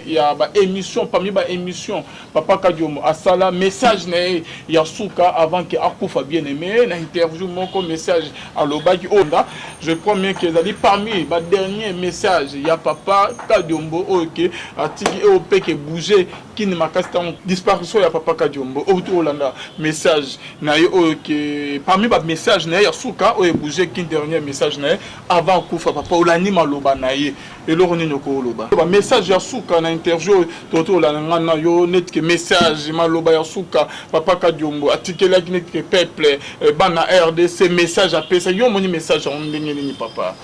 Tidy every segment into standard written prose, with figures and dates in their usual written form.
Ya ba émission, parmi ba émission, Papa Kadiombo asala message na ye ya suka avant que akufa, bien aimé. Na interview moko, message alobaki oyo, je crois bien que ezali parmi ba dernier message ya Papa Kadiombo oyo ke atiki, oyo mpe ke bouger kini makasi ntango disparition ya Papa Kadiombo. Oyo olanda message na ye oyo ke parmi ba message na ye ya suka oyo ebouger kini, dernier message na ye avant akufa. Papa, olandi maloba na ye, eloko nini okoloba? Ba message ya suka na interview oyo toto olanda nga na yo, neti ke message, maloba ya suka Papa Kadiombo atikelaki neti ke peuple, bana RDC, message apesaki yo, omoni message yango ndenge nini, papa?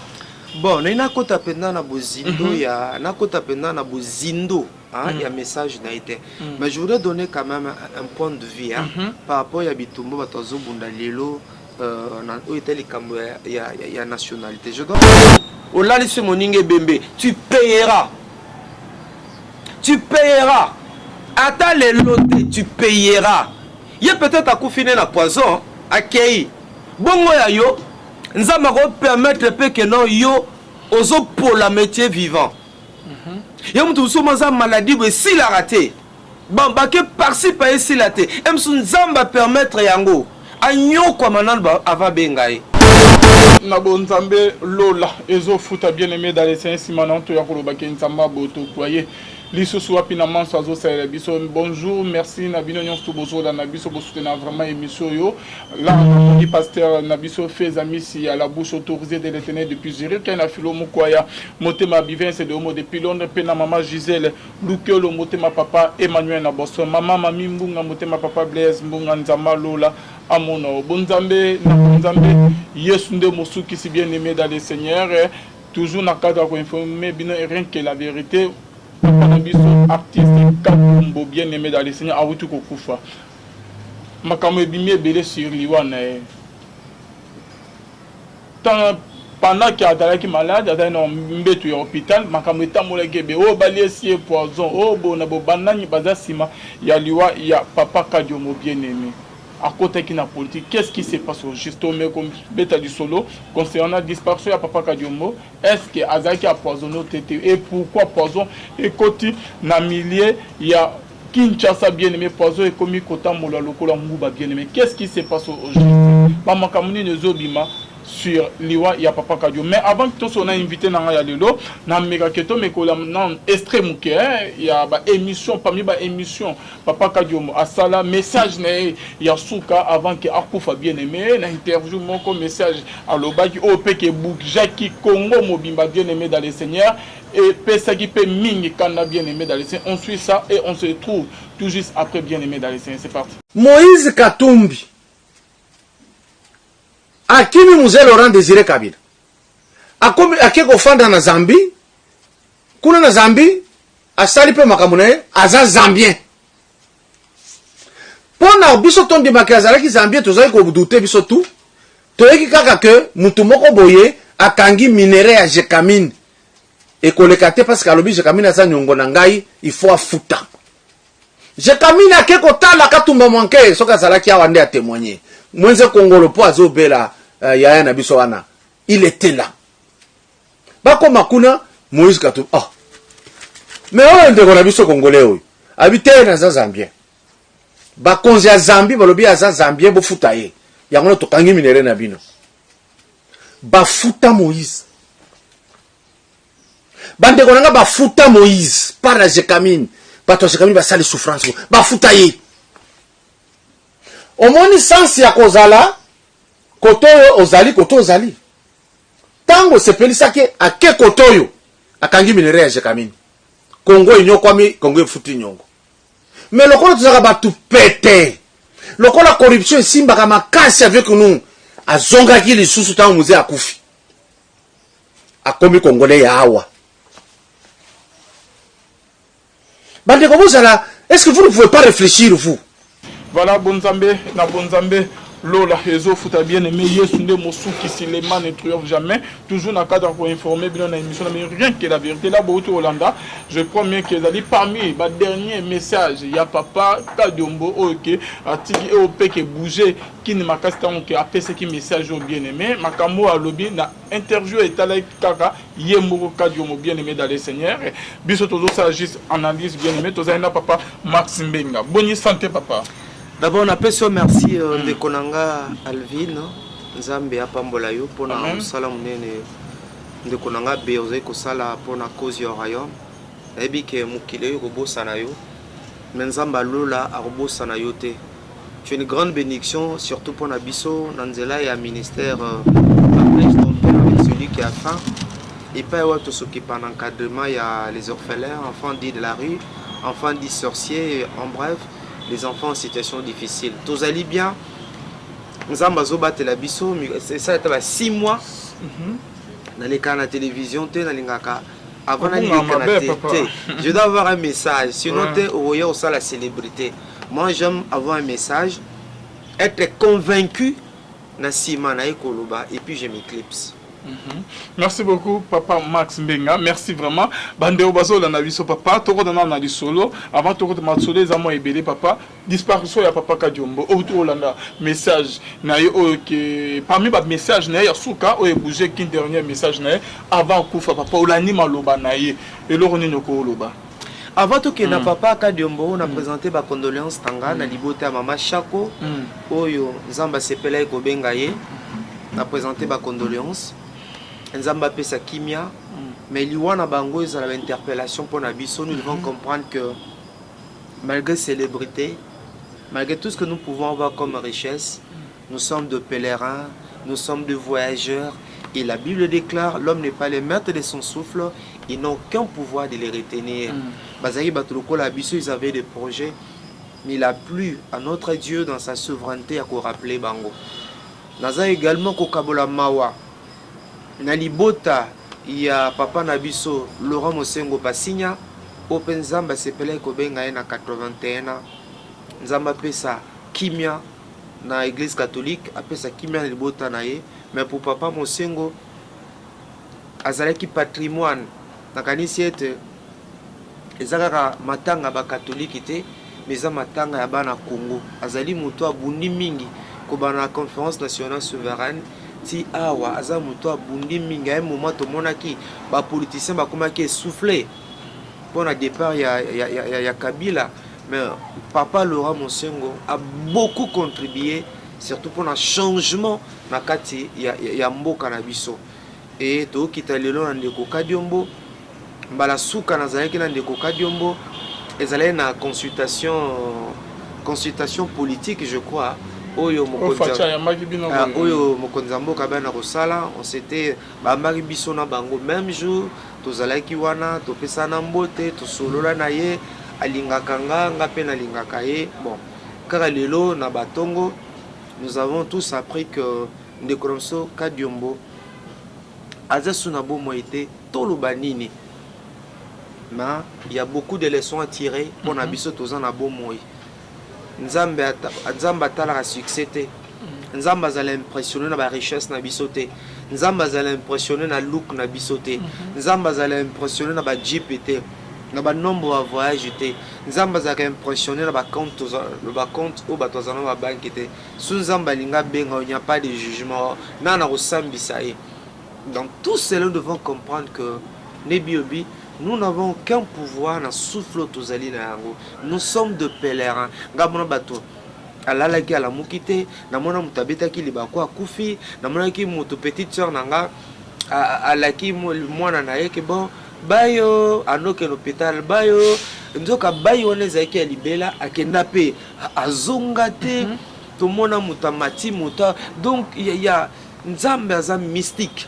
Bon, nayi nakota mpenza na bozindo ya nakota mpenza na bozindo, hein, ya message na ye te, mais je voudrais donner quand même un point de vue, hein, par rapport ya bitumba bato azobunda lelo na oyo ete likambo ya nationalité. Je dois olalisi moninga ebembe, tu payeras, tu payeras. Ata lelo te, tu payeras. Ye peut-être akufi ne na poison, akei bongo. Ya yo, Nzambe akopermettre mpe ke non, yo ozopola métier vivant. Ye moto mosusu mo aza maladie boye, esilaka te, bake par-ci pa, esila te. E mosusu Nzambe apermettre yango, anyokwama nanu avant abenga ye. Na bonzambe lola ezofuta, bien aimé dans le Seigneur. Nsima na toya kolobaki Nzambe aboto ye lisusu wapi na manso azosalela biso. Bonjour, merci na bino nyonso bozolanda biso, bosoutenir vraiment émission oyo. Là namoni pasteur na biso Feza Misi ya la bouche autorisée de l'Éternel depuis Zurich, na Filo Mokwaya motema, Bivince de Homo depuis Londres, mpe na mama Gisèle Lukelo motema, papa Emmanuel na Boston, mama Mami Mbunga motema, papa Blaise Mbunga. Nzamba lola amona o bonzambe na bonzambe, Yesu nde mosukisi. Bien aimé dans le Seigneur, toujours na cadre ya koinformer bino rien que la vérité, papa na biso artiste Kadiombo, bien aimé dans le Seigneur, awuti kokufa. Makambo ebimi ebele sur liwa na ye. Tant pendant ke azalaki malade, azalaki na mbeto ya hôpital, makambo etambolaki ebe oyo baliesi ye poison, oyo bona bo banani baza nsima ya liwa ya Papa Kadiombo. Bien aimé, akotaki na politique. Qu'est-ce qui se passe au juste? Ome kobeta lisolo concernant disparition ya Papa Kadiombo. Est-ce que azalaki empoisonné te te? Et pourquoi poison ekoti na milieu ya Kinshasa? Bien aimé, poison ekomi kotambola lokola nguba. Bien aimé, qu'est-ce qui se passe au juste? Bamakambo nini ezobima sur liwa ya Papa Kadio? Mais avant tosona invité na ngai ya lelo, namekaki tomekola na extrait moke ya baémission, parmi baémission Papa Kadiombo asala message na ye ya suka avant ke akufa. Bien aimé, na interview moko, message alobaki oyo mpe ke ebougeaki Congo mobimba, bien aimé dans le Seigneur, epesaki mpe mingi kanda. Bien aimé dans le Seigneur, on suit ça et on se trouve tout juste après. Bien aimé dans le Seigneur, c'est parti. Moïse Katumbi akimi Mzee Laurent Désiré Kabila, akomi ake kofanda na Zambie. Kuna na Zambie asali mpe makambo na ye, aza Zambien. Mpo na biso tondimaki azalaki Zambien, tozalaki kodouter biso tu. Toyeki kaka ke mutu moko boye akangi minerai ya Gécamines, ekoleka te, parce que alobi Gécamines aza niongo na ngai, il faut afuta. Gécamines ake kotala Katumba Mwanke, soki azalaki awa nde atémoigner. Mwenze Kongolo mpo azobela yaya na biso wana, il était là. Bakoma kuna, Moïse Katumbi: "Oh, mais oyo ndeko na biso congolais oyo." Abi: "Te, naza Zambien." Bakonzi ya Zambie balobi: "Aza Zambien, bofuta ye yango na tokangi minerai na bino." Bafuta Moïse. Bandeko na nga, bafuta Moïse par na Gécamines. Bato ya Gécamines basali souffrance, bafuta ye. Omoni sansi ya kozala kote oyo ozali, kote ozali ntango osepelisaki, ake kote oyo akangi minerai ya Gécamines. Kongo enyokwami, Kongo efuti nyongo. Mais lokola tozalaka bato pete, lokola corruption esimbaka makasi avec nous, azongaki lisusu ntango Mzee akufi, akomi Congolais ya awa. Bandeko, bozala, est-ce que vous ne pouvez pas réfléchir, vous? Voilà, bonzambe na bonzambe. Lola ezofuta bien aimé Yesu nde mosukisi le mal ne triomphe jamais toujours na cadre ya koinforme bino na émission na bino rien que la vérité la bouti kolanda. Je crois bien que ezali parmi ba dernier message ya papa Kadiombo oyo ke atiki oyo mpe ke bouger kini makasi ntango ke apesaki message oyo bien aimé makambo oyo alobi na interview etalaki kaka ye moko Kadiombo. Bien aimé dans le Seigneur, biso tozosala juste analyse. Bien aimé, tozali na papa Max Mbenga. Boni santé, papa? D'abord napesi yo merci, ndeko na nga Alvin. Nzambe apambola yo mpona mosala monene, ndeko na nga be ozali kosala mpona cause ya royaume. Nayebi ke mokili oyo ekobosana yo, mais Nzambe alola akobosana yo te. Tu es une grande bénédiction, surtout mpona biso na nzela ya ministère Partage ton pain avec celui qui a faim, epai oyo tosokipa na encadrement ya les orphelins, enfants dits de la rue, enfants dits sorciers, en bref, les enfants en situation difficile. Tozali bien, Nzambe azobatela biso. Esala ata ba 6 mois nalekaka na télévision te. Nalingaka avant naleka na te te, je dois avoir un message, sinon te okoya kosala célébrité. Moi, j'aime avoir un message, être convaincu, na nsima naye koloba et puis je m'éclipse. Merci beaucoup, papa Max Mbenga. Merci vraiment. Bandeko bazolanda biso, papa, tokota na lisolo. Avant tokota masolo, eza mwa ebele, papa. Disparition ya papa Kadiombo. Oyo tolanda message na ye oyo ke parmi ba message na ye ya suka oyo ebouge kin, dernier message na ye avant kufa, papa, olandi maloba na ye. Eloko nini okoloba? Avant tokenda, papa Kadiombo, na présente bacondoléance na nga na libota ya mama Shako oyo Nzambe asepelaki kobenga ye. Na présente bacondoléance, Nzambe apesa kimia. Mais liwa na bango ezala bainterpellation mpo na biso. Nous devons comprendre que malgré célébrité, malgré tout ce que nous pouvons avoir comme richesse, nous sommes de pèlerins, nous sommes de voyageurs. Et la Bible déclare: l'homme n'est pas le maître de son souffle, il n'a aucun pouvoir de les retenir. Bazali bato lokola biso, ils avaient des projets, mais il a plu à notre Dieu dans sa souveraineté à rappeler bango. Naza également kokabola mawa na libota ya papa na biso Laurent Mosengo Pasinya, oyo mpe Nzambe asepelaki kobenga ye na 81 ans. Nzambe apesa kimia na Église catholique, apesa kimia na libota na ye. Mais pour papa Mosengo, azalaki patrimoine. Nakanisi ete eza kaka matanga ya bakatolike te, mais eza matanga ya bana Congo. Azali moto abundi mingi kobanda na Conférence nationale souveraine ti awa. Aza moto abundi mingi. Aye moment tomonaki bapoliticien bakomaki essoufflé mpona départ ya Kabila, mais papa Laurent Mosengo a beaucoup contribué, surtout mpona changement na kati ya mboka na biso. E tokita lelo na ndeko Kadiombo. Mbala suka nazalaki na ndeko Kadiombo ezalaki na consultation politique, je crois, oyo oyo mokonzi ya mboka bana kosala. On s'était bayambaki biso na bango même jour. Tozalaki wana, topesana mbote, tosolola na ye. Alingaka nga, nga mpe nalingaka ye. Bon, kaka lelo na batongo, nous avons tous appris que ndeko na biso Kadiombo aza su na bomoi te. Toloba nini? Mais il y a beaucoup de leçons à tirer mpona biso toza na bomoi. Nzambe, Nzambe atalaka succès te. Nzambe azala impressionné na barichesse na biso te. Nzambe azala impressionné na look na biso te. Nzambe azala impressionné na bajeep te, na banombre ya voyage te. Nzambe azalaka impressionné na bacompte, bacompte oyo bato azala na babanke te. So Nzambe alingi abenga, il n'y a pas de jugement na na kosambisa ye. Donc tout cela, nous devons comprendre que nebiobi, nous n'avons aucun pouvoir na souffle tozali na yango. Nous sommes de pèlerins. Nga mona bato alalaki, alamuki te. Namona moto abetaki libaku, akufi. Namonaki moto, petite sœur na nga alaki mwana na ye ke bon bayo anokende hôpital, bayo nzoka bayi wana ezalaki ya libela, akenda mpe azonga te. Tomona moto amati moto. Donc ya Nzambe aza mystique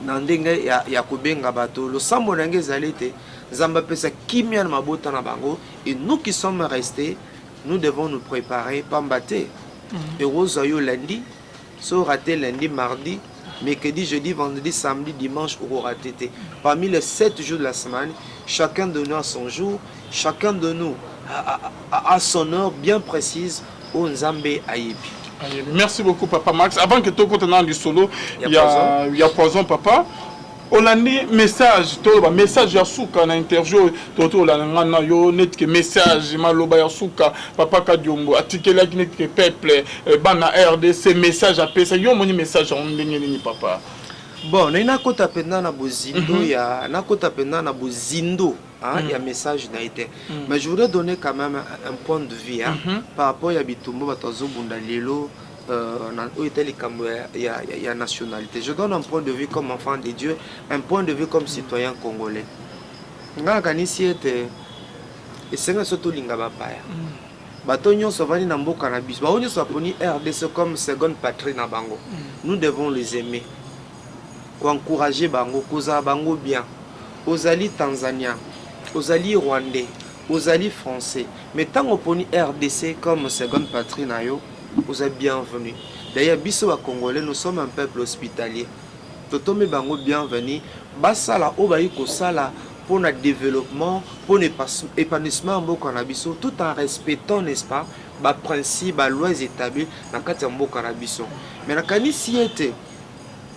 na ndenge ya kobenga bato. Losambo na yango ezali ete Nzambe apesa kimia na mabota na bango. Et nous qui sommes restés, nous devons nous préparer, pamba te ekozwa yo lundi. So raté lundi, mardi, mercredi, jeudi, vendredi, samedi, dimanche, okorater te. Parmi les 7 jours de la semaine, chacun de nous a son jour, chacun de nous a son heure bien précise. Oyo Nzambe ayebi. Ayebi. Merci beaucoup papa Max. Avant que tokota na lisolo ya ya poison papa, olandi message toloba message ya suka na interview oyo tokoki kolanda nga na yo neti ke message maloba ya suka papa Kadiombo atikelaki neti ke peuple eh, bana RDC message apesa yo omoni message yango ndenge nini papa? Bon, nayi nakota mpenza na bozindo ya nakota mpenza na bozindo hein, ya message na ye te, mais je voudrais donner quand même un point de vue, hein, par rapport ya bitumba bato azobunda lelo na oyo etali likambo ya nationalité. Je donne un point de vue comme enfant de Dieu, un point de vue comme citoyen congolais. Nga nakanisi ete esenga so tolinga bapaya, bato nyonso bavandi na mboka na biso, bango nyonso baponi RDC comme seconde patrie na bango. Nous devons les aimer, koencourager bango, kozala bango bien. Ozali Tanzanien, ozali Rwandais, ozali Français, mais ntango oponi RDC comme seconde patrie na yo, oza bienvenu. D'ailleurs, biso Bacongolais, nous sommes un peuple hospitalier. Totomi bango bienvenu, basala oyo bayi kosala mpona développement, mpona épanouissement ya mboka na biso, tout en respectant, n'est-ce pas, baprincipe, balois établi na kati ya mboka na biso. Mais nakanisi ete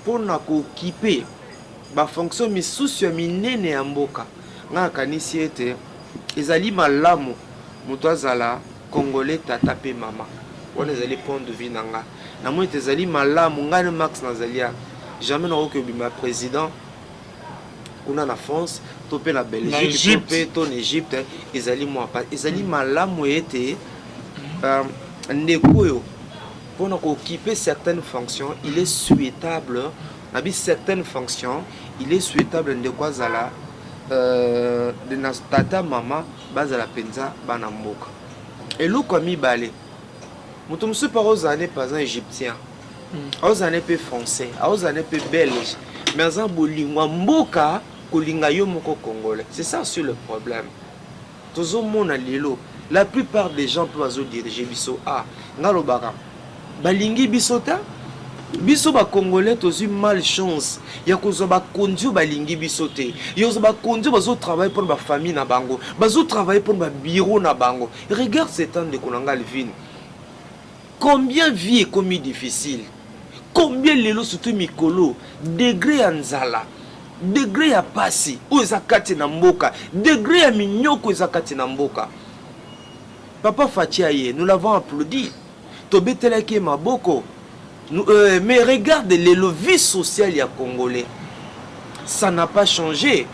mpona kooccuper bafonction misusu ya minene ya mboka, ngai nakanisi ete ezali malamu moto azala Congolais tata mpe mama. Wana ezali point de vue na nga. Namoni ete ezali malamu. Ngai na Max nazali ya jamais nakoki obima président kuna na France to mpe na Belgique to mpe to na Égypte. Ezali mwa pa ezali malamu ete ndeko oyo mpona kooccuper certaines fonctions, il est souhaitable nabi certaines fonctions, il est souhaitable ndeko azala na tata mama, bazala mpenza bana mboka. Eloko ya mibale, moto mosusu mpe akozala ne par exemple Égyptien, aozala ne mpe Français, aozala ne mpe Belge, mais aza bolingo ya mboka kolinga yo moko Congolais. C'est ça sur le problème tozomona lelo. La plupart des gens mpe bazodirige biso, a nga alobaka balingi biso te. Biso Bacongolais tozwi malchance ya kozwa bakonzi oyo balingi biso te, ya kozwa bakonzi oyo bazotravaille mpona bafamille na bango, bazotravaille mpona babiro na bango. Regarde ce temps, ndeko na nga Alvine, combien vie ekomi difficile, combien lelo, surtout mikolo, degré ya nzala, degré ya pasi oyo eza kati na mboka, degré ya minyoko eza kati na mboka. Papa Fatshi aye, nous l'avons applaudi, tobetelaki ye maboko. Mais regarde lelo vie sociale ya Congolais, ça n'a pas changé.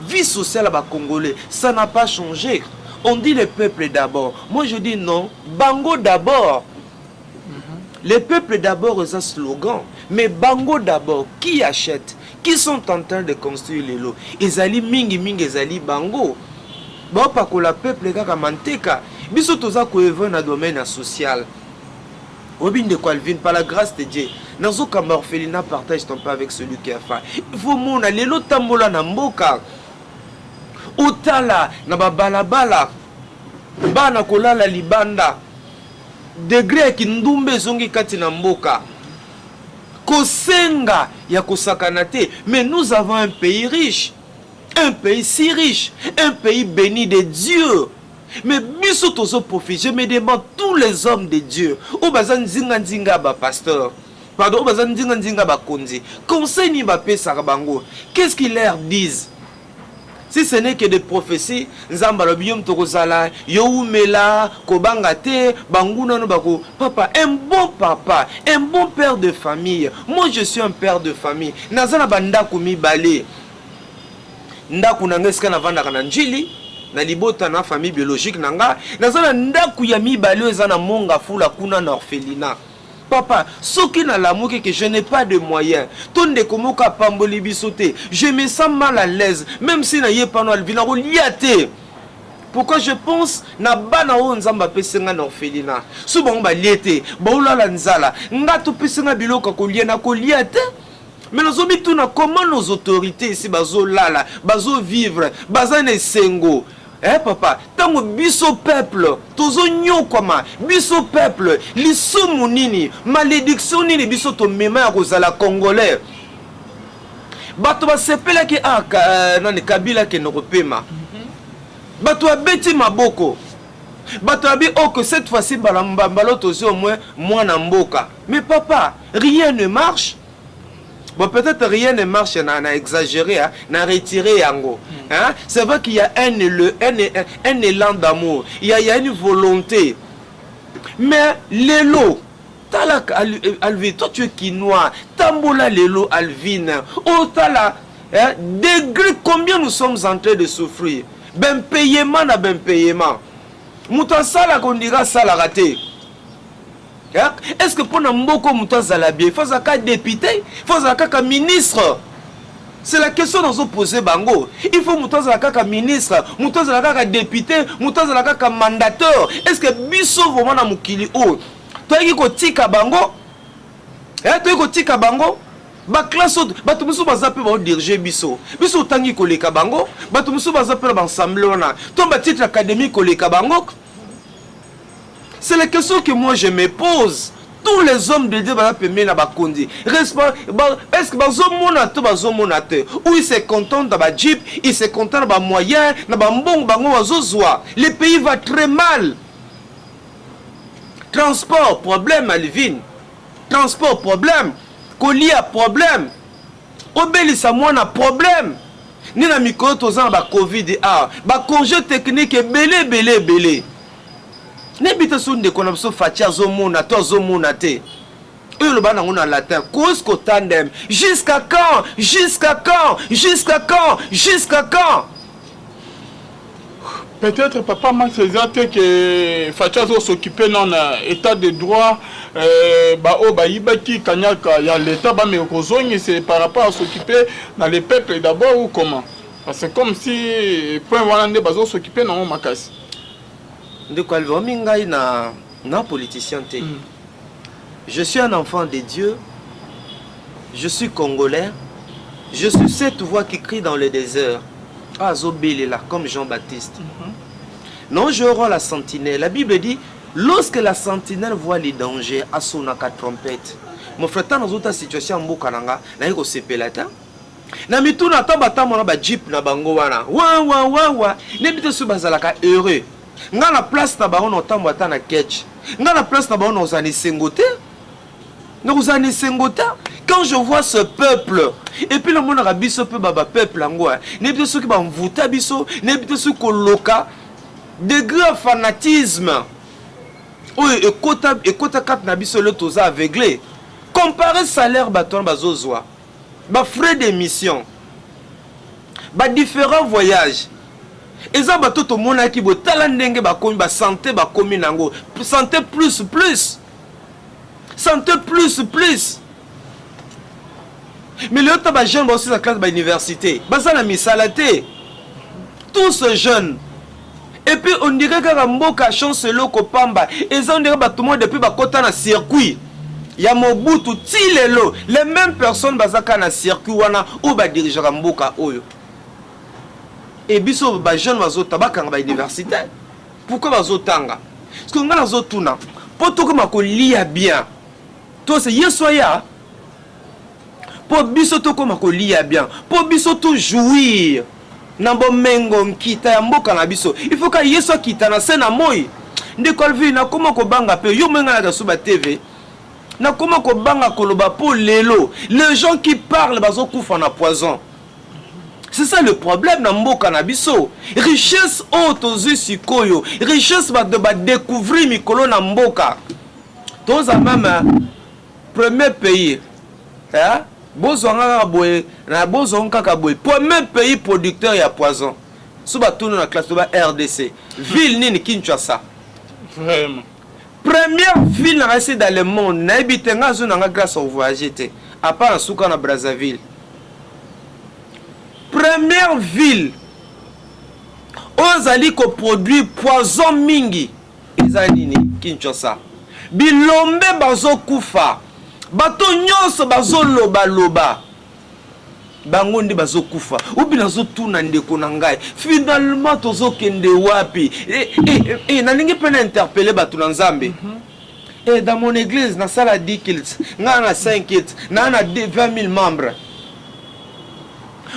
Vie sociale ya Bacongolais, ça n'a pas changé. On dit le peuple d'abord, moi je dis non, bango d'abord. Le peuple d'abord eza slogan, mais bango d'abord. Qui achète, qui sont en train de construire lelo, ezali mingimingi ezali bango. Baopakola peuple kaka manteka. Biso toza koévoluer na domaine ya social. Obi ndeko Alvin, par la grâce de Dieu, nazokamba orphelinat Partage ton pain avec celui qui a faim. Il faut mona lelo, tambola na mboka, otala na babalabala, bana kolala libanda, degré ya kindumba ezongi kati na mboka, kosenga ya kosakana te. Mais nous avons un pays riche, un pays si riche, un pays béni de Dieu, mais biso tozoprofite. Je me demande, tous les hommes de Dieu oyo baza nzinga-nzinga ya bapasteur, pardon, oyo baza nzinga-nzinga ya bakonzi, conseil nini bapesaka bango? Qu'est-ce qu'ils leur disent, si ce n'est que des prophéties? Nzambe alobi yo moto kozala yo, umela, kobanga te, banguna no bako. Papa, un bon papa, un bon père de famille, moi je suis un père de famille, naza na bandako mibale. Ndako na ngai esika navandaka na Njili na libota na famille biologique na nga, naza na ndako ya mibale oyo eza na Monga Fula kuna na orphelinat. Papa, soki nalamuki ke je n'ai pas de moyen to ndeko moko apamboli biso te, je me sens mal à l'aise. Même si naye pano Alvi, nakolia te. Pourquoi? Je pense na bana oyo Nzambe apesi nga na orphelinat. So bango balie te, baolala nzala, nga topesi nga biloko ya kolia, nakolia te. Mais nazomituna comment nos autorités ici bazolala, bazovivre, baza na esengo. Eh papa, ntango biso peuple tozonyokwama, biso peuple, lisumu nini, malédiction nini biso tomema ya kozala Congolais? Bato basepelaki, ah, nani, Kabila akende kopema, bato babeti maboko. Bato ya bi oh que cette fois-ci mbala mbala tozwi au moins mwana mboka. Mais papa, rien ne marche. Bon, peut-être rien ne marche, na, na exagéré, hein, na retiré yango. Hein? C'est vrai qu'il y a un élan d'amour, il y a une volonté. Mais lelo, tala Alvin, toi tu es Kinois, tambola lelo Alvin, oh tala, hein, degré combien nous sommes en train de souffrir. Ben paiement na ben paiement. Moto asalaka on dirait asalaka te. Est-ce que mpona mboka moto azala bien, faut azala kaka député, faut azala kaka ministre? C'est la question nazopose bango. Il faut moto azala kaka ministre, moto azala kaka député, moto azala kaka mandateur? Est ce que biso vraiment na mokili oyo toyaki kotika bango, toyaki kotika bango baclasse oyo? Bato mosusu baza mpe baodirige biso, biso otangi koleka bango. Bato mosusu baza mpe na baensemble wana to batitre académique koleka bango. C'est la question que moi je me pose. Tous les hommes de Dieu baza pembeni na bakonzi, est ce que bazomona to bazomona te? Ou ils se contentent na bajeep, ils se contentent na bamoyen na bambongo bango bazozwa? Le pays va très mal. Transport problème, Alvin, transport problème, kolia problème, obelisa mwana problème. Nde na mikolo toza na bacovid a bacongé technique ebele ebele ebele. Nayebi te so ndeko na biso Fatshi azomona to azomona te. Oyo oloba nango na latin, quousque tandem, jusqu'à quand, jusqu'à quand, jusqu'à quand, jusqu'à quand? Peut-être, papa Max, eza te ke Fatshi azos'occuper nano na état de droit, baoyo bayibaki kanyaka ya l'état bameka kozongisa par rapport à s'occuper na le peuple d'abord, ou comment? Parce que comme si point wana nde bazos'occuper nango makasi. Ndeko Alvin, omi ngai na politicien te. Je suis un enfant de Dieu, je suis congolais, je suis cette voix qui crie dans le désert, azobelela comme Jean-Baptiste. Non, je rends la sentinelle. La Bible dit: lorsque la sentinelle voit les dangers, asonaka trompette. Mon frère, ntango nazota situation ya mboka na nga, naye kosepela te na mituna. Ata batambola bajeep na bango wana wawawawa, nayebi te soki bazalaka heureux. Nga na place na bango, na otambola ata na ketch, nga na place na bango, na kozala na esengo te, na kozala na esengo te. Quand je vois ce peuple, et puis namonaka biso mpe bapeuple yango, nayebi te soki bamvuta biso, nayebi te soki koloka degré ya fanatisme oyo ekota ekota kati na biso. Lelo toza aveugle. Compare salaire bato wana bazozwa, bafrais d'émission, badifférents voyages. Eza bato tomonaki boye, tala ndenge bakomi basanté, bakomi nango santé plus plus, santé plus plus. Mais lelo ta bajeune baosisa classe bauniversité, baza na misala te, tous jeunes. Et puis on dirait kaka mboka chance eloko pamba eza. On dirait bato moko depuis bakota na circuit ya Mobutu ti lelo, les mêmes personnes baza kaka na circuit wana oyo badirigeaka mboka oyo. E biso bajeune bazota, bakanga bauniversité, pourquoi bazotanga? Parce que ngai nazotuna, mpo tokoma kolia bien, tose Yesu aya mpo biso tokóma kolia bien, mpo biso tojouir na bomengo nkita ya mboka na biso, il faut ka Yesu akita na se na moi. Ndeko Alvi, nakóma kobanga mpe yo moyenga naka so batv, nakóma kobanga koloba mpo lelo les gens qui parlent bazokufa na poison. C'est ça le problème na mboka na biso. Richesse oyo tozwi sikoyo, richesse bato badécouvrir mikolo na mboka, toza même premier pays, eh? Bozwanga kaka boye na bozwanga kaka boye, premier pays producteur ya poison. So batuni na classe, toba RDC, ville nini? Kinshasa. Vraiment. Première ville na ngai dans le monde. Nayebi te, ngai azo nanga grâce au voyager te, à part na suka na Brazzaville. Première ville oyo ezali koproduire poison mingi eza nini? Kinshasa. Bilombe bazokufa, bato nyonso bazolobaloba, bango nde bazokufa. Obi nazotuna ndeko na ngai, finalement tozokende wapi? E, nalingi mpe na interpeller bato na Nzambe. Dans mon église nasala 10 cultes, ngai na 5 cultes, naa na 20 000 membres.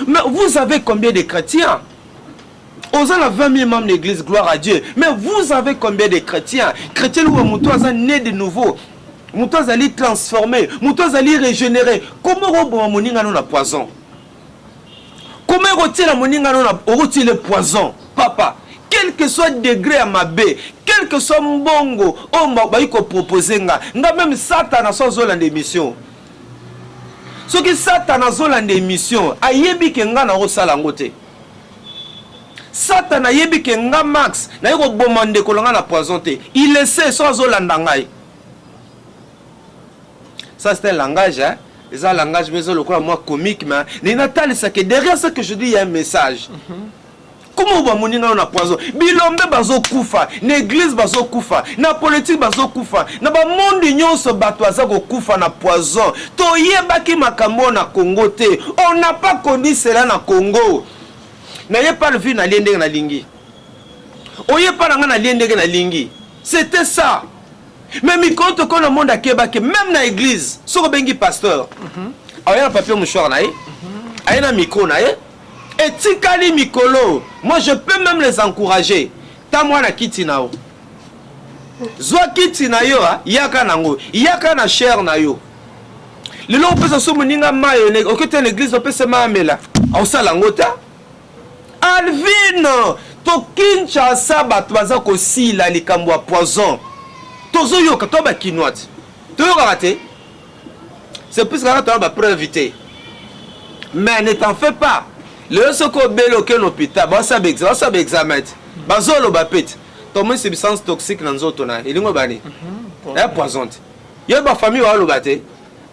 Mais vous avez combien de chrétiens? Oza na 20 000 membres d'église, gloire à Dieu. Mais vous avez combien de chrétiens? Chrétien oyo moto aza né de nouveau, moto azali transformé, moto azali régénéré. Comment oboma moninga no na poison? Comment okotiela moninga no na, okotiela poison, papa? Quel que soit degré ya mabe, quel que soit mbongo oyo bayi kopropose nga, nga même Satana so azolanda émission, soki Satana azolanda émission, ayebi ke nga nakosala yango te. Satana ayebi ke nga Max naye koboma ndeko na nga na poison te. Il le sait, so azolanda ngai. Ça, c'est un langage, hein? Eza langage mais eza lokola mwa comique, mais ndenge natalisaka, derrière ce que je dis, il y a un message. Comment bamoninga yo na poison? Bilombe bazokufa na église, bazokufa na politique, bazokufa na bamondi nyonso, bato baza kokufa na poison. Toyebaki makambo oyo na Congo te, on n'a pas connu cela na Congo. Naye pa levi, nalie ndenge nalingi, oye pa na ngai, nalie ndenge nalingi, c'était ça. Mais mikolo tokomi na monde akebake, même na église, soki obengi pasteur, aoya na papier mouchoir na ye, aye na micro na ye. Etikali mikolo, moi je peux même les encourager: ta mwana kiti na yo, zwa kiti na yo, yaka nango, yaka na chaire na yo. Lelo opesa so moninga mai, oketi na église, opesa mai amela, aosala yango te. Alvin, to Kinshasa bato baza kosila likambo ya poison. Tozoyoka to bakinois te, toyokaka te, c'est plus kaka toya bapreuve te. Mais ne t'en fais pas, lelo soki obeli, okende hôpital, basala baexamen te, bazoloba mpe te tomoni substance toxique na nzoto na ye, elingo bani ya poison te. Yo bafamille baoloba te,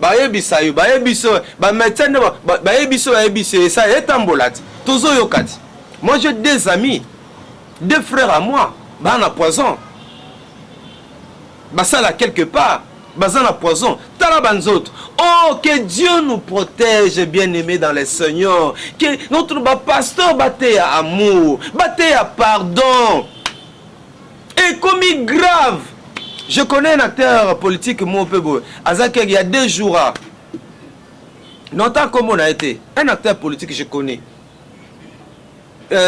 bayebisa yo, bayebi so bamédecin nde bayebi so, bayebi so, esa etambola te, tozoyoka te. Moi, j'ai deux amis, deux frères à moi, baa na poison, basala quelque part, baza na poison. Tala banzoto. Oh, que Dieu nous protège, bien aimé dans le Seigneur. Que notre bapasteur bateya amour, bateya pardon. Ekomi grave. Je connais un acteur politique moko mpe boye, azaki il y a 2 jours, nota kombo na ye te, un acteur politique je connais,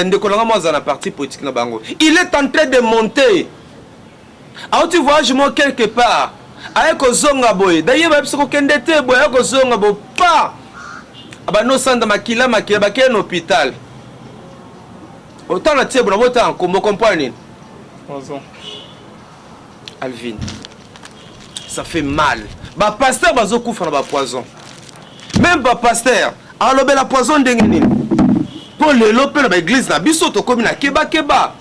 ndeko na nga mo aza na parti politique na bango. Il est en train de monter, auti voyage mo quelque part, aye kozonga boye, dayeba biso kokende te boye, aye kozonga boye pa abandi osanda makila makila, bakeye na hôpital. Otala tie bona botala nkombo, comprendre nini? Poison. Alvin, ça fait mal. Bapasteur bazokufa na bapoison. Même bapasteur alobela poison ndenge nini? Mpo lelo mpe na baeglise na biso tokómi na kebakeba.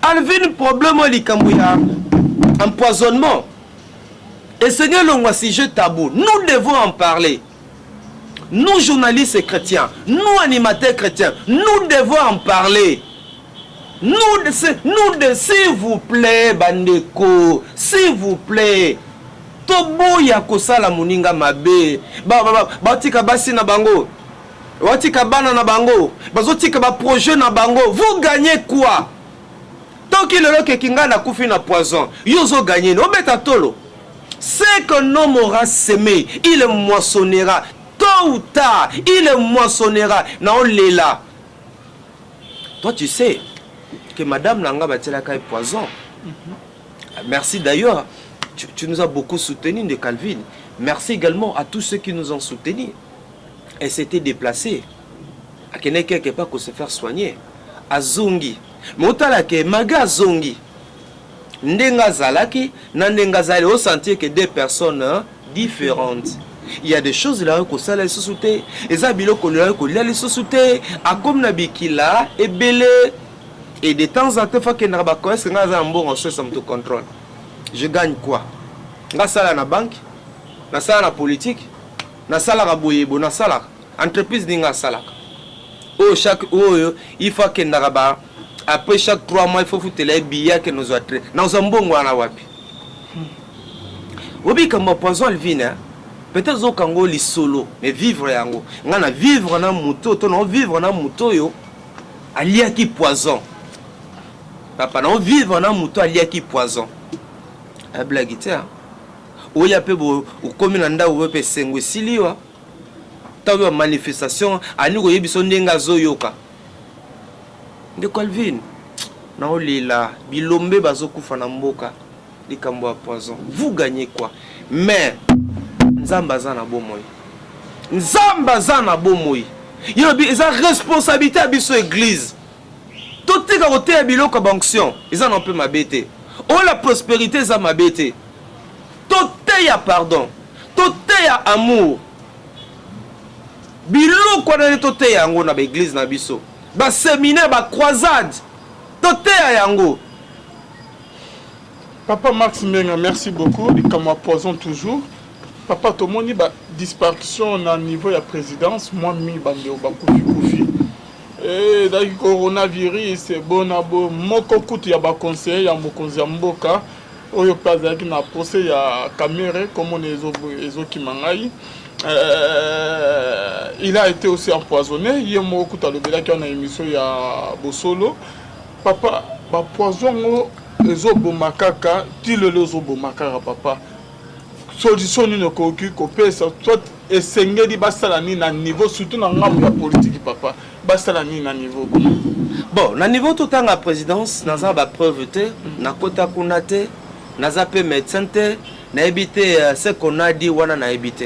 Alvin, problème oyo, likambo ya empoisonnement, esengeli elongwa sujet tabou. Nous devons en parler, nous journalistes chrétiens, nous animateurs chrétiens, nous devons en parler. Nous, nous de, s'il vous plaît, bandeko, s'il vous plaît, toboya kosala moninga mabe. Batika basi na bango, batika bana na bango, bazotika baprojet na bango. Vous gagnez quoi? Toki lelo keki ngai nakufi na poison, yo ozoganye ni obeta tolo? Ce qu'un homme aura semé, il moissonnera tôt ou tard, il moissonnera. Na olela, toi tu sais que madame na nga batielaka ye poison. Merci d'ailleurs, tu nous as beaucoup soutenu de Calvin. Merci également à tous ceux qui nous ont soutenus. Elle s'était déplacée, akende quelque part ko se faire soigner, azongi, mais otalaka maga, azongi ndenge azalaki na ndenge azali, osentir que deux personnes, hein, différentes. Il y a des choses elaki kosala lisusu te, eza biloko elaki kolia lisusu te, akomi na bikila ebele. Et de temps en temps, faut akendaka bakoeske ngai aza na mbongo sosa moto contrôle. Je gagne quoi? Nga asala na banque, nasala na politique, nasalaka boye boye, nasalaka entreprise ndenge asalaka oyo, chaque oyo il faut akendaka ba après chaque 3 mois, il faut futela ye billet, akende ozwa train. Nazwa mbongo wana wapi? Obikambo poison, Alvin, peut-être ozokanga lisolo, mais vivre yango, nga na vivre na moto to na vivre na moto oyo aliaki poison. Papa, na vivre na moto aliaki poison, ablagi te. Oya mpe okomi na ndako oyo mpe esengo esili wa ntango ya manifestation, ani koyebi so ndenge azoyoka. Ndeko Alvine, naolela bilombe bazokufa na mboka likambo ya poison. Vous gagnez quoi? Mais Nzambe aza na bomoi. Nzambe aza na bomoi. Ye lobi eza responsabilité ya biso église. Totika koteya biloko ya banction eza na mpe mabe te. Oyo la prospérité eza mabe te. Toteya pardon, toteya amour. Biloko wana nde toteya yango na ba église na biso. Ba séminaire, ba croisade, toteya yango. Papa Max Mbenga, merci beaucoup. Likambo ya poison toujours. Papa, tomoni ba disparition na niveau ya présidence, mwa mingi bandeko bakufi kufi. Eh, ezalaki coronavirus bona bo moko kutu ya ba conseiller ya mokonzi ya mboka oyo mpe azalaki na procès ya Kamerhe, komona ezokima ngai. Il a été aussi empoisonné. Ye moko kutu alobelaki wana émission ya Bosolo. Papa, ba poison yango ezoboma kaka ti lelo, ezoboma kaka. Papa, solution nini okoki kopesa? Soit esengeli basala nini na niveau, surtout na ngambo ya politiki? Papa, basala nini na niveau kuna? Bon, na niveau totanga présidence, naza bapreuve te, nakota kuna te, naza mpe médecin te, nayebi te ce qu'on a dit wana, nayebi te.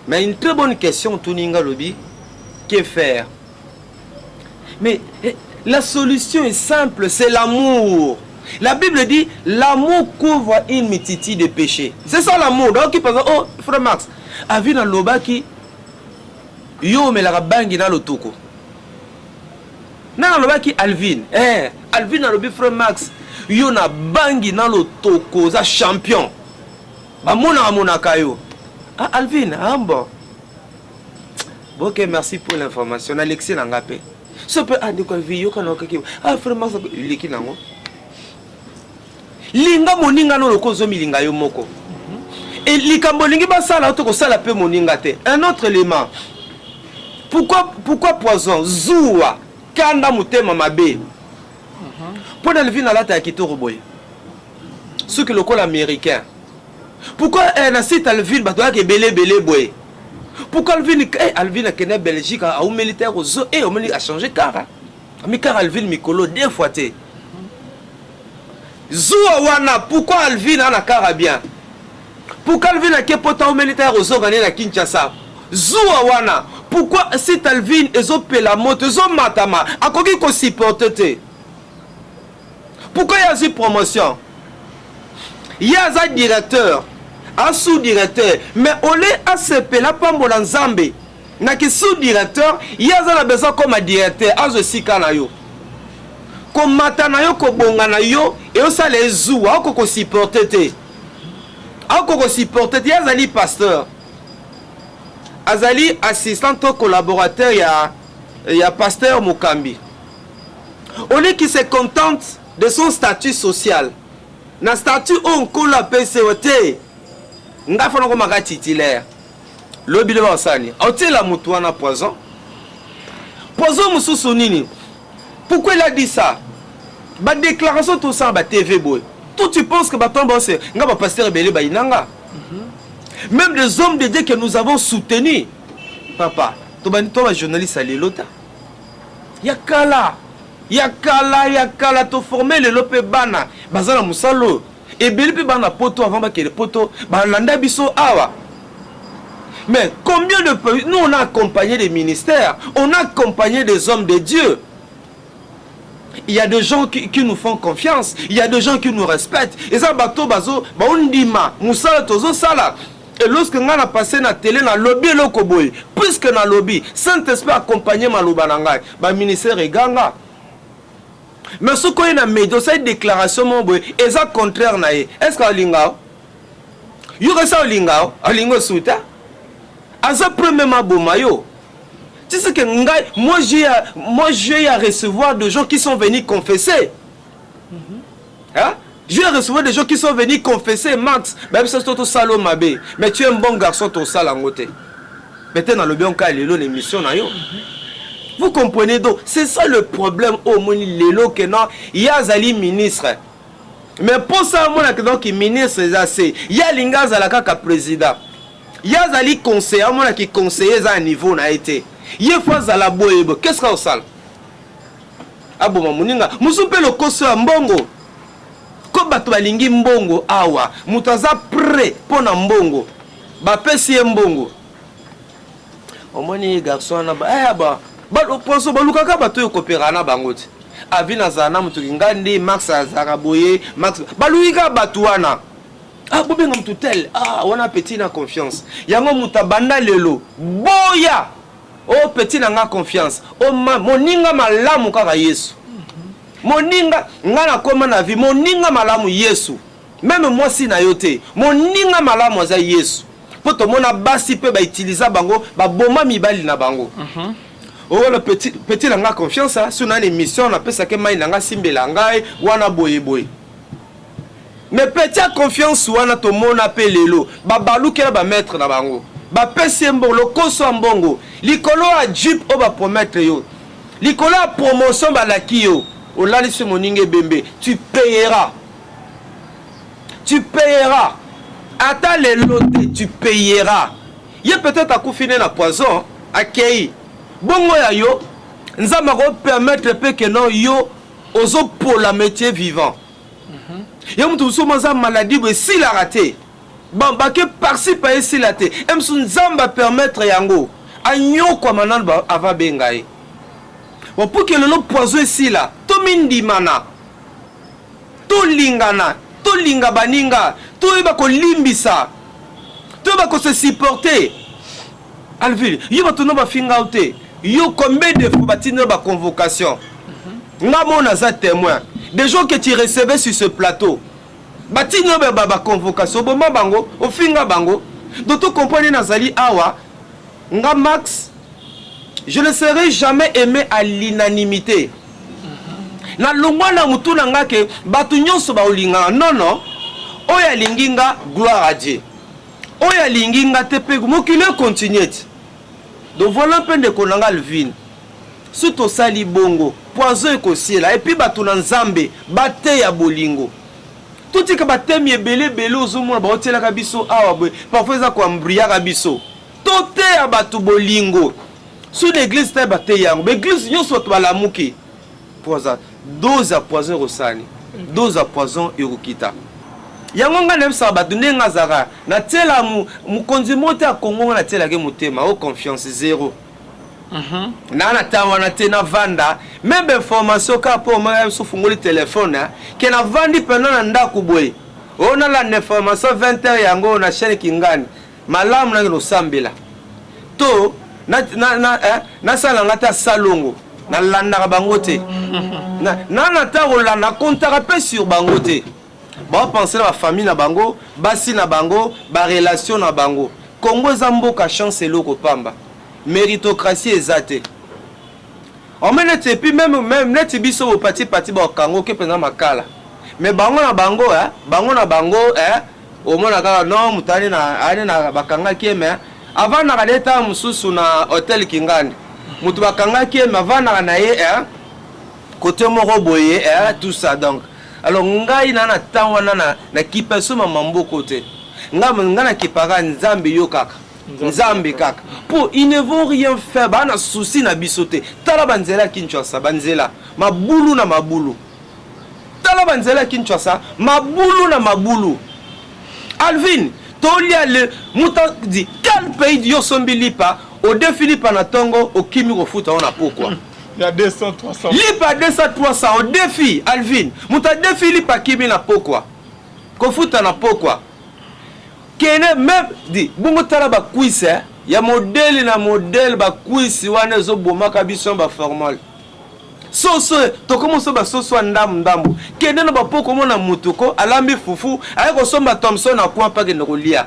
Mais une très bonne question otuni nga. Lobi que faire? Mais la solution est simple, c'est l'amour. La Bible dit: l'amour couvre une multitude de péchés. C'est ça l'amour. Donc par exemple, oh frère Max avi na lobaki yo omelaka bangi na lotoko. Nani alobaki? Alvin. Alvin alobi: frère Max, yo na bangi na lotoko oza champion, bamonaka monaka yo. Ah Alvin, ah bon, ok, merci pour l'information. Nalekisi na nga mpe so mpe. Ah ndeko Alvin, yoka na okaki. Ah frère Max, eleki nango. Linga moninga no lokola ozomilinga yo moko. E likambo olingi basala yo te, kosala mpe moninga te. Un autre élément, pourquoi poison? Zuwa, kanda, motema mabe. Mpo na Alvin alata ya kitoko boye, soki lokola américain, pourquoi na site Alvin bato ayaka ebele ebele boye? Pourquoi Alvin, Alvin akende Belgique, aumeli te, kozo omeli achange kara amikara Alvin mikolo deux fois te. Zuwa wana. Pourquoi Alvin ana kara bien? Pourquoi Alvin ake pota, aumeli te, ya kozonga nde na Kinshasa? Zuwa wana. Pourquoi site Alvin ezopela moto, ezomatama, akoki kosupporter te? Pourquoi ye azwi promotion, ye aza directeur, sous directeur, mais ole asepela, apambola Nzambe naki sous directeur, ye aza na besoin koma directeur, azwa esika na yo? Komata na yo, kobonga na yo eosala ezuwa, akoki kosupporter te, akoki kosupporter te. Ye azali pasteur, azali assistant to collaborateur ya pasteur Mokambi. Au lieu qu'il se contente de son statut social, na statut oyo Nkolo apesi yo te, ngai fana komaka titulaire. Lobi lobi osani otiela motu wana poison. Poison mosusu nini? Pourquoi il a dit ça? Badéclaration tosala ba TV boye, toi tu penses que bato bose nga bapasteur ebele bayinanga, même des hommes de Dieu que nous avons soutenus? Papa, tobandi to bajournaliste ya lelo ta, ya kala, ya kala, ya kala. Toforme lelo mpe bana baza na mosala oyo ebele mpe bana poto. Avant bakende poto, balanda biso awa. Mais combien de nous on a accompagné des ministères, on a accompagné des hommes de Dieu. Il y a des gens qui nous font confiance, il y a des gens qui nous respectent. Eza bato bazo baondima mosala tozosala. Et lorsque ngai na passe na télé, nalobi eloko boye, puisque nalobi, Saint-Esprit accompagne maloba na ngai, baministère eganga. Mais soki oye na média, osali déclaration moko boye eza contraire na ye, est ce que alinga yo? Kasi olinga, alingi osuta, aza premièrement aboma yo. Tu sais que ngai, moi j'ai à recevoir des gens qui sont venus confesser. Hein? J'ai à recevoir des gens qui sont venus confesser: Max, bayebisa so tosala mabe, mais tu es un bon garçon, tosala yango te. Peut-être nalobi onka lelo l'émission na yo. Vous comprenez? Donc c'est ça le problème. Omoni lelo ke non, ye azali ministre, mais mposa amonaka donc ministre eza se ye alingi azala kaka président. Ye azali conseiller, amonaki conseiller eza na niveau na ye te, ye fo azala boye boye. Qu'est ce que osala? Aboma moninga mosusu mpe lokoso ya mbongo. Ko bato balingi mbongo awa, moto aza près mpo na mbongo, bapesi ye mbongo. Omoni garçon wana ba eh ba ba poison balukaka bato oyo kopera na bango te. Avi nazala na moto kingandi, Max azalaka boye, Max baluki kaka bato wana. Ah bobenga moto tel, ah wana petit na confiance. Yango moto abanda lelo boya o petit na nga confiance, o ma moninga malamu kaka Yesu. Moninga nga nakoma na vie moninga malamu Yesu. Meme mwasi na yo te, moninga malamu aza Yesu. Po tomona basi pe ba utiliza bango ba boma mibali na bango. Oyo petit petit na nga confiance sur na émission na pesa ke mai na nga simbela ngai wana boye boye. Mais petit ya confiance wana tomona pe lelo ba balukela ba maitre na bango. Ba pesi ye mbongo lokoso ya mbongo likolo ya jeep oyo ba promettre yo. Likolo ya promotion balaki yo. Olalisi moninga ebembe tu payeras. Tu payeras. Ata lelo te tu payeras. Ye peut-être akufi ne na poison akei. Bongo ya yo Nzambe ako permettre pe que non yo ozo pola mais tu es vivant. Ye mutu mosusu aza maladie boye esilaka te. Ba bake par-ci par esila te. Ye mosusu Nzambe a permettre yango anyokwama nanu avant abenga ye. Bon pour que lelo poison esila tomindimana. Tolingana, tolinga baninga, toyeba kolimbisa, toyeba ko se supporter. Alvin, yo bato no bafinga yo te. Yo combien de fois batindi yo ba convocation? Nga moko naza témoin. Des gens que tu recevais sur ce plateau, batindi yo ba, ba convocation, oboma bango, ofinga bango. Donc to comprendre nazali awa, nga Max, je ne serai jamais aimé à l'unanimité. Na longwa na mutu na nga ke bato nyonso baolingaka. Non non, oyo alingi nga gloire à Dieu, oyo alingi nga te pe mokili e continue ti. Donc voilà mpe ndeko na nga Alvin, soki tosali bongo poison ekosiela. Et puis bato na Nzambe bateya bolingo, totika batemi ebele ebele ozomona baotielaka biso awa boye, parfois eza koambriyaka biso. Toteya bato bolingo. Soki na eglise te bateyi yango, ba eglise nyonso bato balamuki. Poison, dose ya poison ekosani, dose ya poison ekokita. Yango ngai nayebisaka bato ndenge ngai azalaka, natiela mokonzi moko te ya Congo ngai natielaki motema, o confiance zero. Naa na temps wana te navanda meme information kaka mpo omona biso ofungoli telefone ke navandi mpena na ndako boye oyo nalanda information 20 heures yango na chaîne Kingani. Malamu nakende kosambela to nasala nga ata salongo, nalandaka bango te. Na na ta kolanda, nakontaka mpe sur bango te. Baopense na bafamille na bango, basi na bango, barelation na bango. Congo eza mboka chance eloko pamba, méritocratie eza te. Ome neti et puis meme meme neti biso bo pati pati ba kango ke penza makala. Mais bango na bango eh, bango na bango eh, omona kaka non moto ani na ani na bakangaki ye mais avandaka na ye ntango mosusu na hotel Kingandi. Moto bakangaki ye mais avandaka na ye eh, côté moko boye eh, tout ça donc. Alors ngai na na temps wana na na kipa so mama mboko te. Ngai ngai na kipaka Nzambe yo kaka. Nzambe kaka po ils ne vont rien faire, ba na souci na biso te. Tala ba nzela ya Kinshasa, ba nzela mabulu na mabulu. Tala ba nzela ya Kinshasa, mabulu na mabulu. Alvin, tolia le muta di quel pays yo sombi lipa, odefi lipa na tongo okimi kofuta wana pokwa. Ya 200 300. Lipa 200 300 odefi Alvin, muta defi lipa kimi na pokwa. Kofuta na pokwa. Kene meme di bongo tala ba cuisse eh, ya modèle na modèle ba cuisse wana ezo bomaka biso ba formol. Soso tokomo so ba soso ya ndambu ndambu. Kende na ba poko mona mutu ko alambi fufu aye kosomba Thomson na coin pa kende kolia.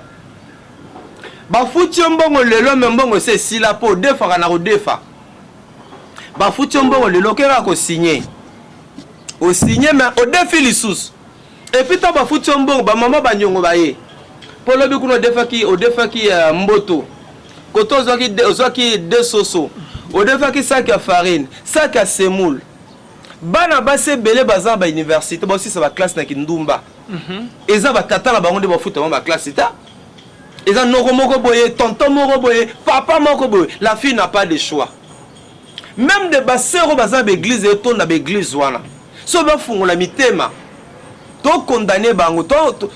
Bafuti yo mbongo lelo me mbongo esi esila po odefaka na kodefa. Bafuti yo mbongo lelo okeka ko signer. O signer mais odefi lisusu. Et puis tango bafuti yo mbongo ba maman ba niongo baye po lobi kuna odefaki odefaki mboto kote ozwaki ozwaki deux soso odefaki sac ya farine sac ya semoule bana basi ebele baza na ba universite baosisa ba classe na kindumba eza ba tata na bango nde bafuta bango ba classe ta eza noko moko boye tonton moko boye papa moko boye la fille n'a pas de choix. Même de basœurs oyo baza na baeglise etonda baeglise wana, so bafungola mitema, tokondane bango,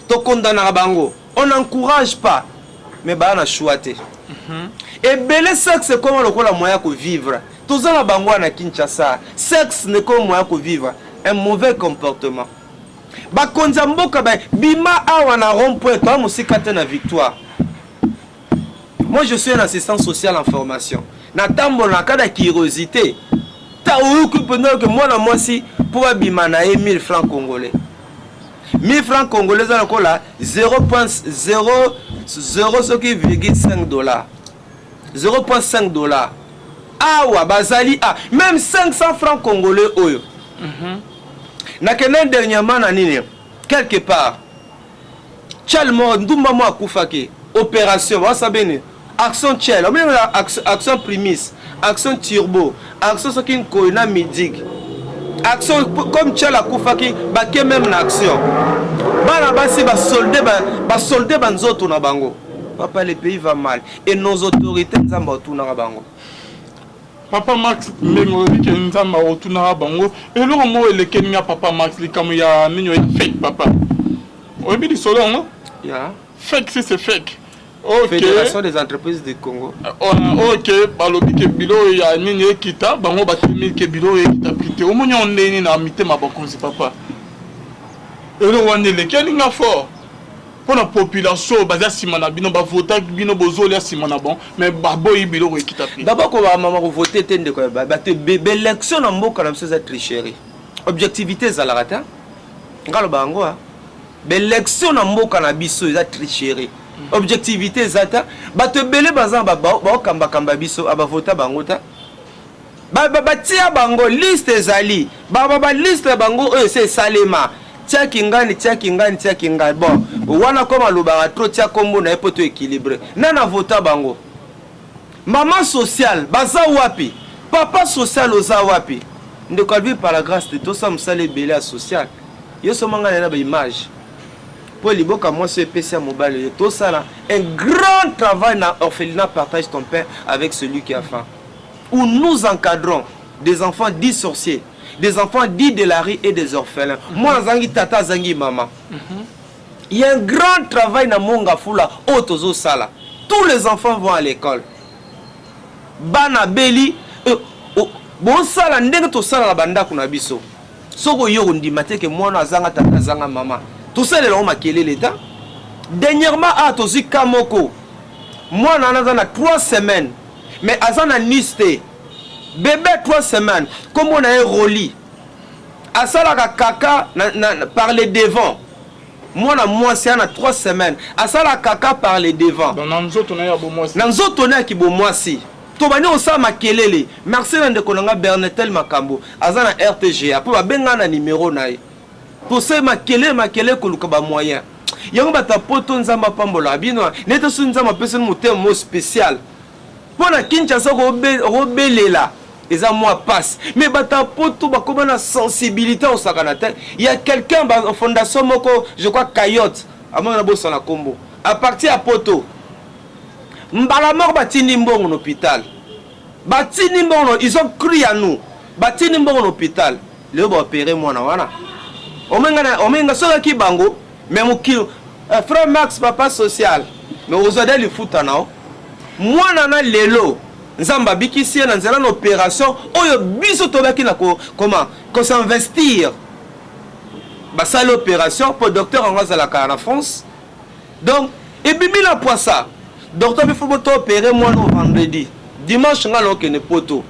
tokondanaka bango, on n'encourage pas, mais baa na choix te. Ebele sexe ekoma lokola moyen ya kovivre. Toza na bango wana na Kinshasa, sexe nekoma moyen ya kovivre, un mauvais comportement. Bakonzi ya mboka bima awa na rond point, toa mosika te na Victoire. Moi, je suis un assistant social en formation. Natambola na kaka curiosité. Ta oyoki mpenza ke mwana mwasi mpo babima na ye 1000 francs congolais. 1000 francs congolais eza lokola 0.00 soki virgule 5 dollar, 0.5 dollar. Awa bazali a même 500 francs congolais oyo. Nakende dernièrement na nini, quelque part Tchel mo ndumba mo akufaki, opération basabeni action Tchel, obenga action, action primis, action turbo, action soki nkoi na midig action. Comme Tchel akufaki, bake même na action, bana basi basolde, basolde banzoto na bango. Papa, le pays va mal et nos autorités, Nzambe atunaka bango. Papa Max, ndenge olobi ke Nzambe akotunaka bango, eloko moko elekeli nga, papa Max, likambo ya nini ya fake. Papa, oyebi lisolo yango? Ya. Fake, si c'est fake, ok. Fédération des entreprises du Congo. Ok, balobi ke biloko ya nini ekita, bango batemi ke biloko ekita prix te. Omoni yango ndenge nini na mitema bakonzi? Papa, eloko wana elekeli nga fort mpona population baza nsima na bino, bavotaki bino, bozolia nsima na bon, mais baboyi biloko ekita prix. D'abord, kobamama kovote te, ndeko ya bato. Baélection na mboka na biso eza tricherie, objectivité ezalaka te. Nga loba yango, a baélection na mboka na biso eza tricherie, objectivité eza te. Bato ebele baza baokambakamba biso, abavota bango te. Batia bango liste, ezali baliste na bango oyo ese esalema, tiaki ngani, tiaki ngani, tiaki ngani. Bon, wana koma alobaka trop, tia kombo na ye mpo to équilibre. Nani avota bango? Mama sociale baza wapi? Papa social oza wapi? Ndeko Alvi, par la grâce de tosala mosala ebele ya social. Yo somanga na baimage mpo liboka mwasi oyo epesi ya mobali oyo. Tosala un grand travail na orphelinat Partage ton pain avec celui qui a faim, où nous encadrons des enfants dits sorciers, des enfants dits de la rue et des orphelins. Mwana azangi tata, azangi mama. Il y a un grand travail na Mont Ngafula oyo tozosala. Tous les enfants vont à l'école. Bana beli bosala ndenge tosala na bandako na biso. Soki oyo kondima te ke mwana azanga tata, azanga mama, tosalela yango makelele ta. Dernièrement a tozwi ka moko, mwana wana aza na 3 semaines, mais aza na anus te. Bébé 3 semaines, kombo na ye Roli, asalaka kaka na par le devant. Mwana mwasi ana 3 semaines, asalaka kaka par le devant. Na nzoto na ye ya bomwasi. Na nzoto na ya kibomwasi. Tobandi kosala makelele. Merci na ndeko na nga Bernetel Makambo, aza na RTGA, mpo babenga na nimero na ye. Tosali makelele, makelele, koluka bamoyen yango. Bato ya poto, Nzambe apambolaka bino. Nete soki Nzambe apesani motema mo spécial mpo na Kinshasa, okobelela eza mwa passe, mais bato ya poto bakóma na sensibilité osakana te. Ya quelqu'un, fondation moko, je crois Cayotte, amona na bosana nkombo, à partir ya poto, mbala moko batindi mbongo na hôpital, batindi mbongo. Ils ont cru à nous, batindi mbongo na hôpital. Lelo baopere mwana wana. Omenga sokaki bango, mais mokili, frère Max, papa social, mais ozwa de lifuta na o mwana na lelo. Nzambe abikisi ye na nzela na opération oyo biso tobaki na comment kosinvestir. Basali opération mpo docteur yango azalaka na France. Donc ebimi na poisa, docteur bifo boto opéré mwana o vendredi, dimanche nga na okende poto.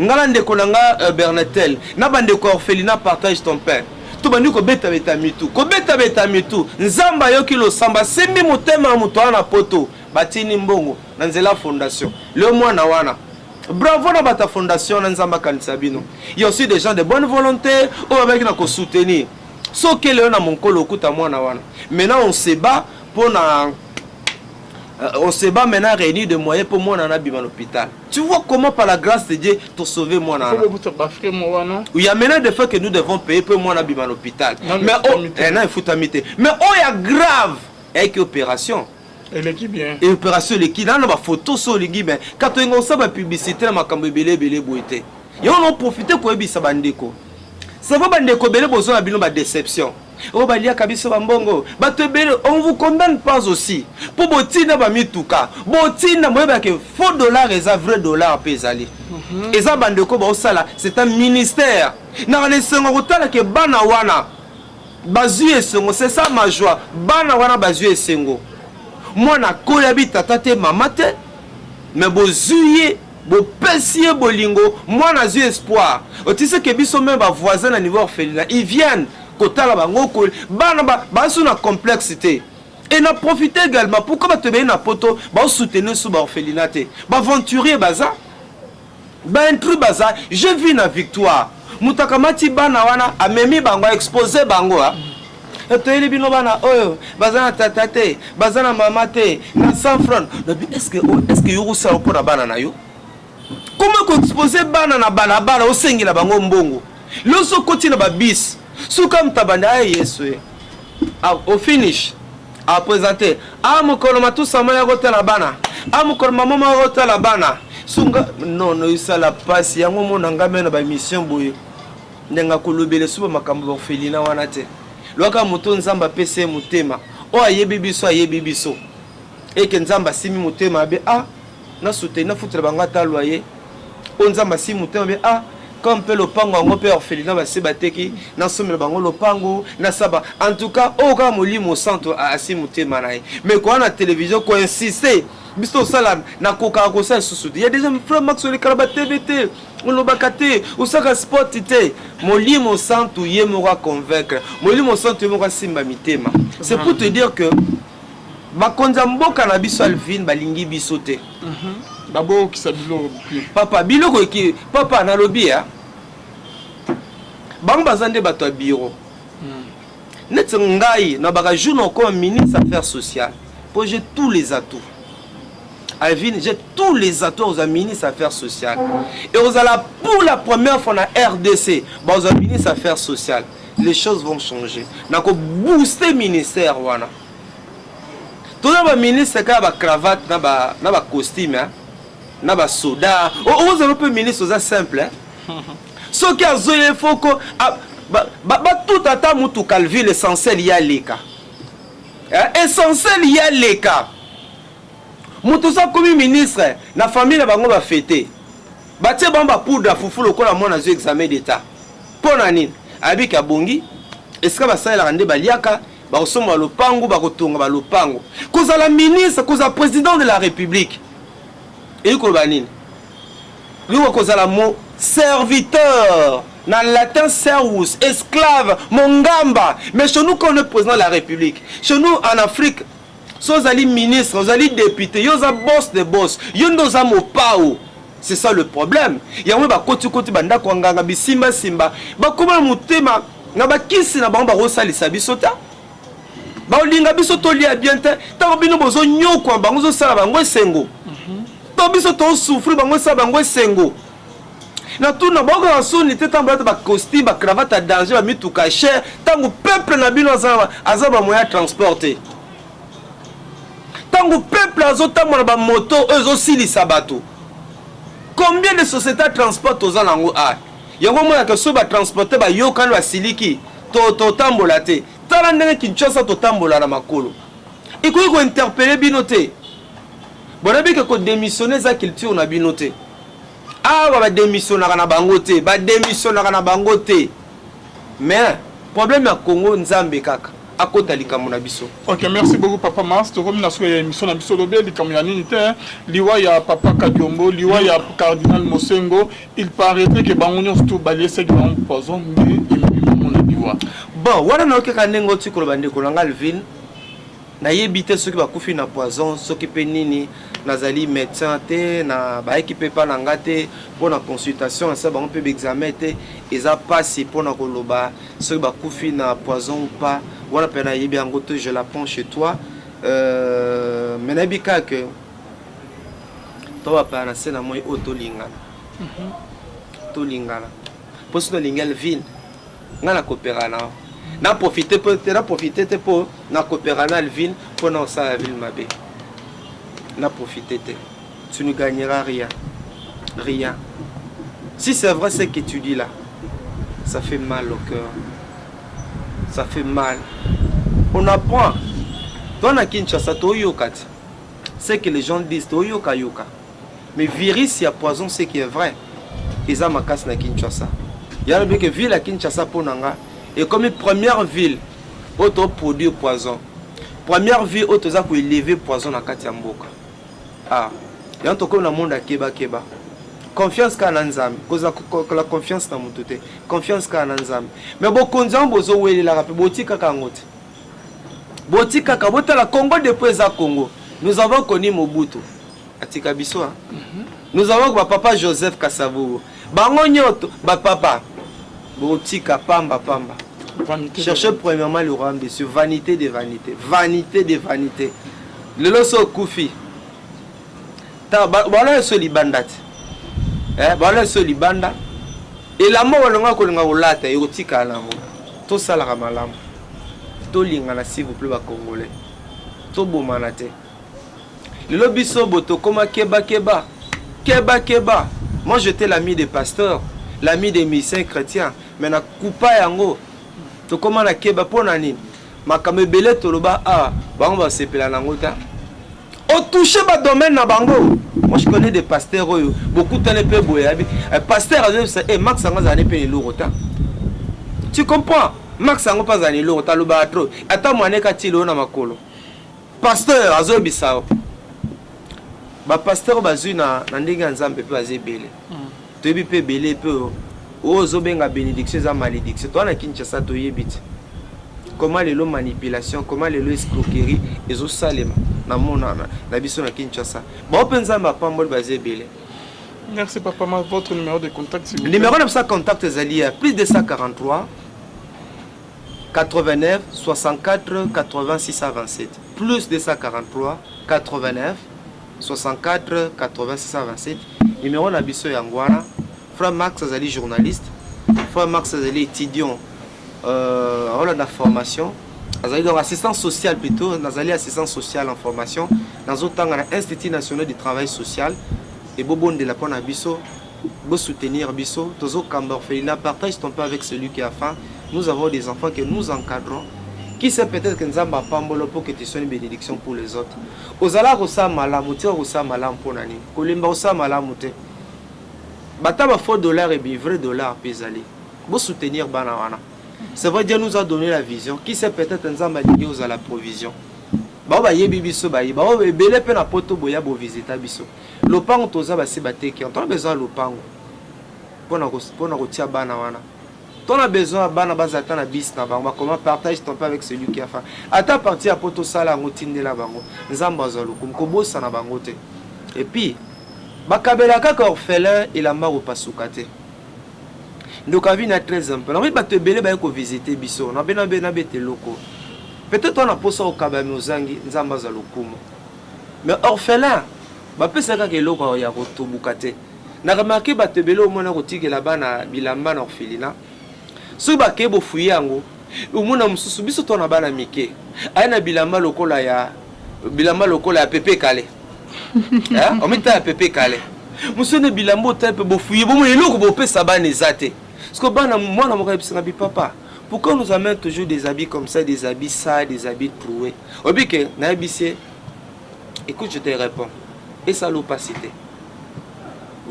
Nga na ndeko na nga Bernetel na bandeko ya orphelinat Partage ton pain, tobandi kobetabeta mitu, kobetabeta mitu. Nzambe ayoki losambo, asimbi motema ya moto wana na poto, batini mbongo na nzela fondation. Leo mwana wana, bravo na bato ya fondation na Nzambe akanisa bino. Il y a aussi des gens de bonne volonté oyo babaki na kosoutenir. Soki lelo na monkolo okuta mwana wana. Maintenant on se bat mpona on se bat maintenant, réunir des moyens pour mwana wana abima na hôpital. Tu vois comment, par la grâce de Dieu, tosauver mwana wana. Il y a maintenant des fois que nous devons payer pour mwana abima na hôpital, mais oh, na efutami te. Mais oyo ya grave eyaki opération. Eleki bien. E opération eleki nano bafoto so olingi me kato olinga kosala bapublicité na makambo ebele ebele boye te. Yango na oprofite koyebisa bandeko, ça va, bandeko ebele bozwa na bino badéception oyo baliaka biso bambongo. Bato ebele, on vous condamne pas aussi mpo botinda bamituka, botinda, boyebake faux dollar eza, vrai dollar mpe ezali. Eza bandeko baosala, c'est un ministère. Naka na esengo kotala ke bana wana bazwi esengo, c'est ça ma joie. Bana wana bazwi esengo, mwana akoyabi tata te, mama te, mais bozwi ye, bopesi ye bolingo, mwana azwi espoir. Otisi ke biso même bavoisin na niveau orphelinat, ils viennent kotala bango. Bana bazo na complexe te. Et na profite également, pourquoi bato ebele na poto baosoutenir so baorphelinat te? Baaventurier baza, baintrus baza. Je vis na Victoire, moto akamati bana wana, amemi bango, aexpose bango. Toyeli bino bana oyo baza na tata te, baza na mama te, na 100 franc. Nabi, est ce que yo kosala mpo na bana na yo? Koma koexpose bana na balabala, osengela bango mbongo. Loso okoti na babisi, suka moto abandi aye yesu ye au finish aprésente a mokolo matusama ya kotala bana, a mokolo mama moko kotala bana sunga nono esala mpasi. Yango mona nga me na baémission boye, ndenge akolobela so bamakambo baorphelinat wana te. Lwaka moto Nzambe apesi ye motema oyo ayebi biso, ayebi biso eke Nzambe asimi motema abe a nasoutenir, nafutela bango ata loyer. Oyo Nzambe asimi motema abe a comme mpe lopango yango mpe orphelinat base bateki, nasomela bango lopango, nasaba. En tout cas, oyo kaka Molimo Santo asi motema na ye. Mais koya na télévision koinsiste, biso tosala, nakokaka kosala lisusu te. Ya déjà frère Max, olekala batv te, olobaka te, osalaka sport te. Molimo Santo ye moko aconvaincre, Molimo Santo ye moko asimba mitema. C'est pour te dire que bakonzi ya mboka na biso, Alvin, balingi biso te. Babokisa biloko. Papa, biloko eki, papa, nalobi ya bango baza nde bato ya bureau. Neti ngai nabaka jour nakoma ministre affaires sociales, mpo j'ai tous les atouts, Alvin, j'ai tous les atouts ozwa ministre affaires sociales. Et ozala pour la première fois na RDC bazwa ministre affaires sociales. Les choses vont changer. Nakobooste ministère wana. Toza baministre kaka bacravate na bacostume na basoda. Ozala mpe ministre, oza simple. Soki azoya, efoko batuta ata mutuka ville, essentiel ya leka, essentiel ya leka. Moto oza komi ministre, na famille na bango bafete, batie bango bapoudre ya fufu lokola mwana azwi examen d'état. Mpo na nini? Ayebiki abongi esika basalelaka nde baliaka, bakosomba lopango, bakotonga balopango. Kozala ministre, kozala président de la République eyi koloba nini? Yoka, kozala mo serviteur, na latin servus, esclave, mongamba. Mais chez nous, quand on est président de la République, chez nous en Afrique, so ozali ministre, ozali député, yo oza boss de boss, yo nde oza mopao. C'est ça le problème. Yango bakotikoti bandako ya nganga, bisimbasimba, bakóma na motema na bakisi na bango, bakosalisa biso te, baolinga biso tolia bien te. Ntango bino bozonyokwa, bango ozosala bango esengo. To biso tosouffrir, bango esala bango esengo. Na tuna, baokaka soni te ntango balata bacostume, bacravate ya danger, bamituka cher, ntango peuple na bino aza bamoyen ya transport te, ntango peuple azotambola bamoto oyo ezosilisa bato? Combien de société ya transport toza nango? A yango omonaka so batransporte bayokani, basiliki, totambola te. Tala ndenge Kinshasa totambola na makolo. Ekoki kointerpeller bino te. Bonabi ke kodémissionne eza culture na bino te. Awa badémissionnaka na bango te, badémissionnaka na bango te. Mais problème ya Congo, Nzambe kaka akota likambo na biso. Ok, merci beaucoup, papa Mars. Tokomi na suka ya émission na biso. Olobi likambo ya nini te? Liwa ya papa Kadiombo, liwa ya cardinal Mosengo, il paraîtrait ke bango nyonso tu baliesaki bango poison nde ememi bango na liwa. Bon, wana nayoki kaka ndenge oti koloba, ndeko na nga Alvin. Nayebi te soki bakufi na poison, soki mpe nini. Nazali médecin te, na bayaki mpe mpa na nga te mpo na consultation, nasala bango mpe baexamen te. Eza mpasi mpona koloba soki bakufi na poison ou pas. Wana mpe nayebi yango te, je l'apprends chez toi. Mais nayebi kaka ke to bapaya na se na moi oyo, tolingana, tolingana, mpo soki tolingi, Alvin, ngai nakopera na na profite mpo te, na profite te mpo nakopera na Alvin mpo na kosala ville mabe. Na profiter te. Tu ne gagneras rien. Rien. Si c'est vrai ce que tu dis là, ça fait mal au cœur. Ça fait mal. On apprend. Toi na Kinshasa toyoka ti. Ce que les gens disent toyoka yoka. Mais virus ya poison ce qui est vrai. Eza makasi na Kinshasa. Ya lobi que ville ya Kinshasa po na nga ekomi première ville oyo to produire poison. Première ville oyo toza ko élever poison na kati ya mboka. Ah, yango tokomi na monde ya keba keba. Confiance kaka na Nzambe, kozala la confiance na moto te. Confiance kaka na Nzambe. Mais bokonzi yango bozowelelaka mpe botikaka yango te. Botikaka, botala Congo depuis eza Congo. Nous avons connu Mobutu. Atika biso hein. Nous avons ba papa Joseph Kasavubu. Bango nyoto ba papa. Botika pamba pamba. Vanité. Cherchez premièrement le royaume des cieux. Vanité de vanité. Vanité de vanité. Lelo so okufi. Ta bala so libanda te. Eh, bala so libanda. Elamba walonga kolinga kolata ekotikala nango. Tosalaka malamu. Tolingana s'il vous plaît ba congolais. Tobomana te. Lelo biso bo tokoma keba keba. Keba keba. Moi j'étais l'ami des pasteurs, l'ami des musiciens chrétiens, mais na kupa yango tokoma na keba pona nini? Makambo ebele toloba ah bango basepela nango ta. Otouche ba domaine na bango. Moi je connais des pasteurs oyo bokutani pe boye abi eh, pasteur azoyebisa eh Max yango azala ne pe eloko ta. Tu comprends? Max yango pe azala na eloko ta alobaka trop. Ata mwana ekatili oyo na makolo. Pasteur azoyebisa yo. Ba pasteur bazui na, na ndenge ya Nzambe pe baza ebele. Toyebi pe ebele pe oyo ozobenga benediction eza malediction. Toza na Kinshasa toyebi te. Comment lelo manipulation, comment lelo escroquerie ezosalema na mona na, na biso na Kinshasa. Bao pe Nzambe apamboli baza ebele. Merci papa, ma votre numéro de contact s'il vous plaît. Numéro na biso ya contact ezali ya plus 243 89 64 80 627 plus 243 89 64 80 627 numéro na biso yango wana. Frère Max azali journaliste, Frère Max azali étudiant aolanda formation, azali donc assistant social plutôt, nazali assistant social en formation, nazotanga na Institut national du travail social. Ebobondela mpo na biso, bo soutenir biso, tozokamba orphelinat. Partage ton pain avec celui qui a faim. Nous avons des enfants que nous encadrons. Qui sait, peut-être que Nzambe apambolo pour que tu sois une bénédiction pour les autres. Ozala kosala malamu, tika kosala malamu mpo na nini? Kolemba kosala malamu te. Bata ba faux dollar et vrai dollar mpe ezali. Bo soutenir bana wana. C'est vrai, Dieu nous a donné la vision. Qui sait, peut-être Nzambe alingi ozala provision. Bao bayebi biso baye, bao ebele mpe na poto boya bovisita biso. Lopango toza basi bateki, tona besoin ya lopango mpona kotia bana wana. Tona besoin ya bana bazala ata na bis na bango, bakoma partage ton pain avec celui qui a faim. Ata partir ya poto osala yango, tindela bango. Nzambe azwa lokumu, kobosana bango te. Et puis bakabela kaka orphelin elamba kopasuka te. Ndoka vie na très simple. Nakoki bato ebele baye kovisite biso, na bena bena bete eloko. Peut-être wana posa okaba mais ozangi, Nzambe azwa lokumu. Mais orphelin bapesa kaka eloko ya kotobuka te. Na remarque bato ebele omona kotikela bana bilamba na orphelinat. Soki bakei bofuye yango, omona mosusu biso to na bana mike aye na bilamba lokola ya bilamba lokola ya pepe kale. Eh, omita ya pepe kale. Mosusu na bilamba otali mpe bofuye bomona eloko bopesa bana eza te. Parce que bana mwana moko ayebisaka bi papa, pourquoi on nous amène toujours des habits comme ça, des habits sales, des habits troués? Oyebi ke nayebisi ye, écoute, je te réponds. Esala opasi te.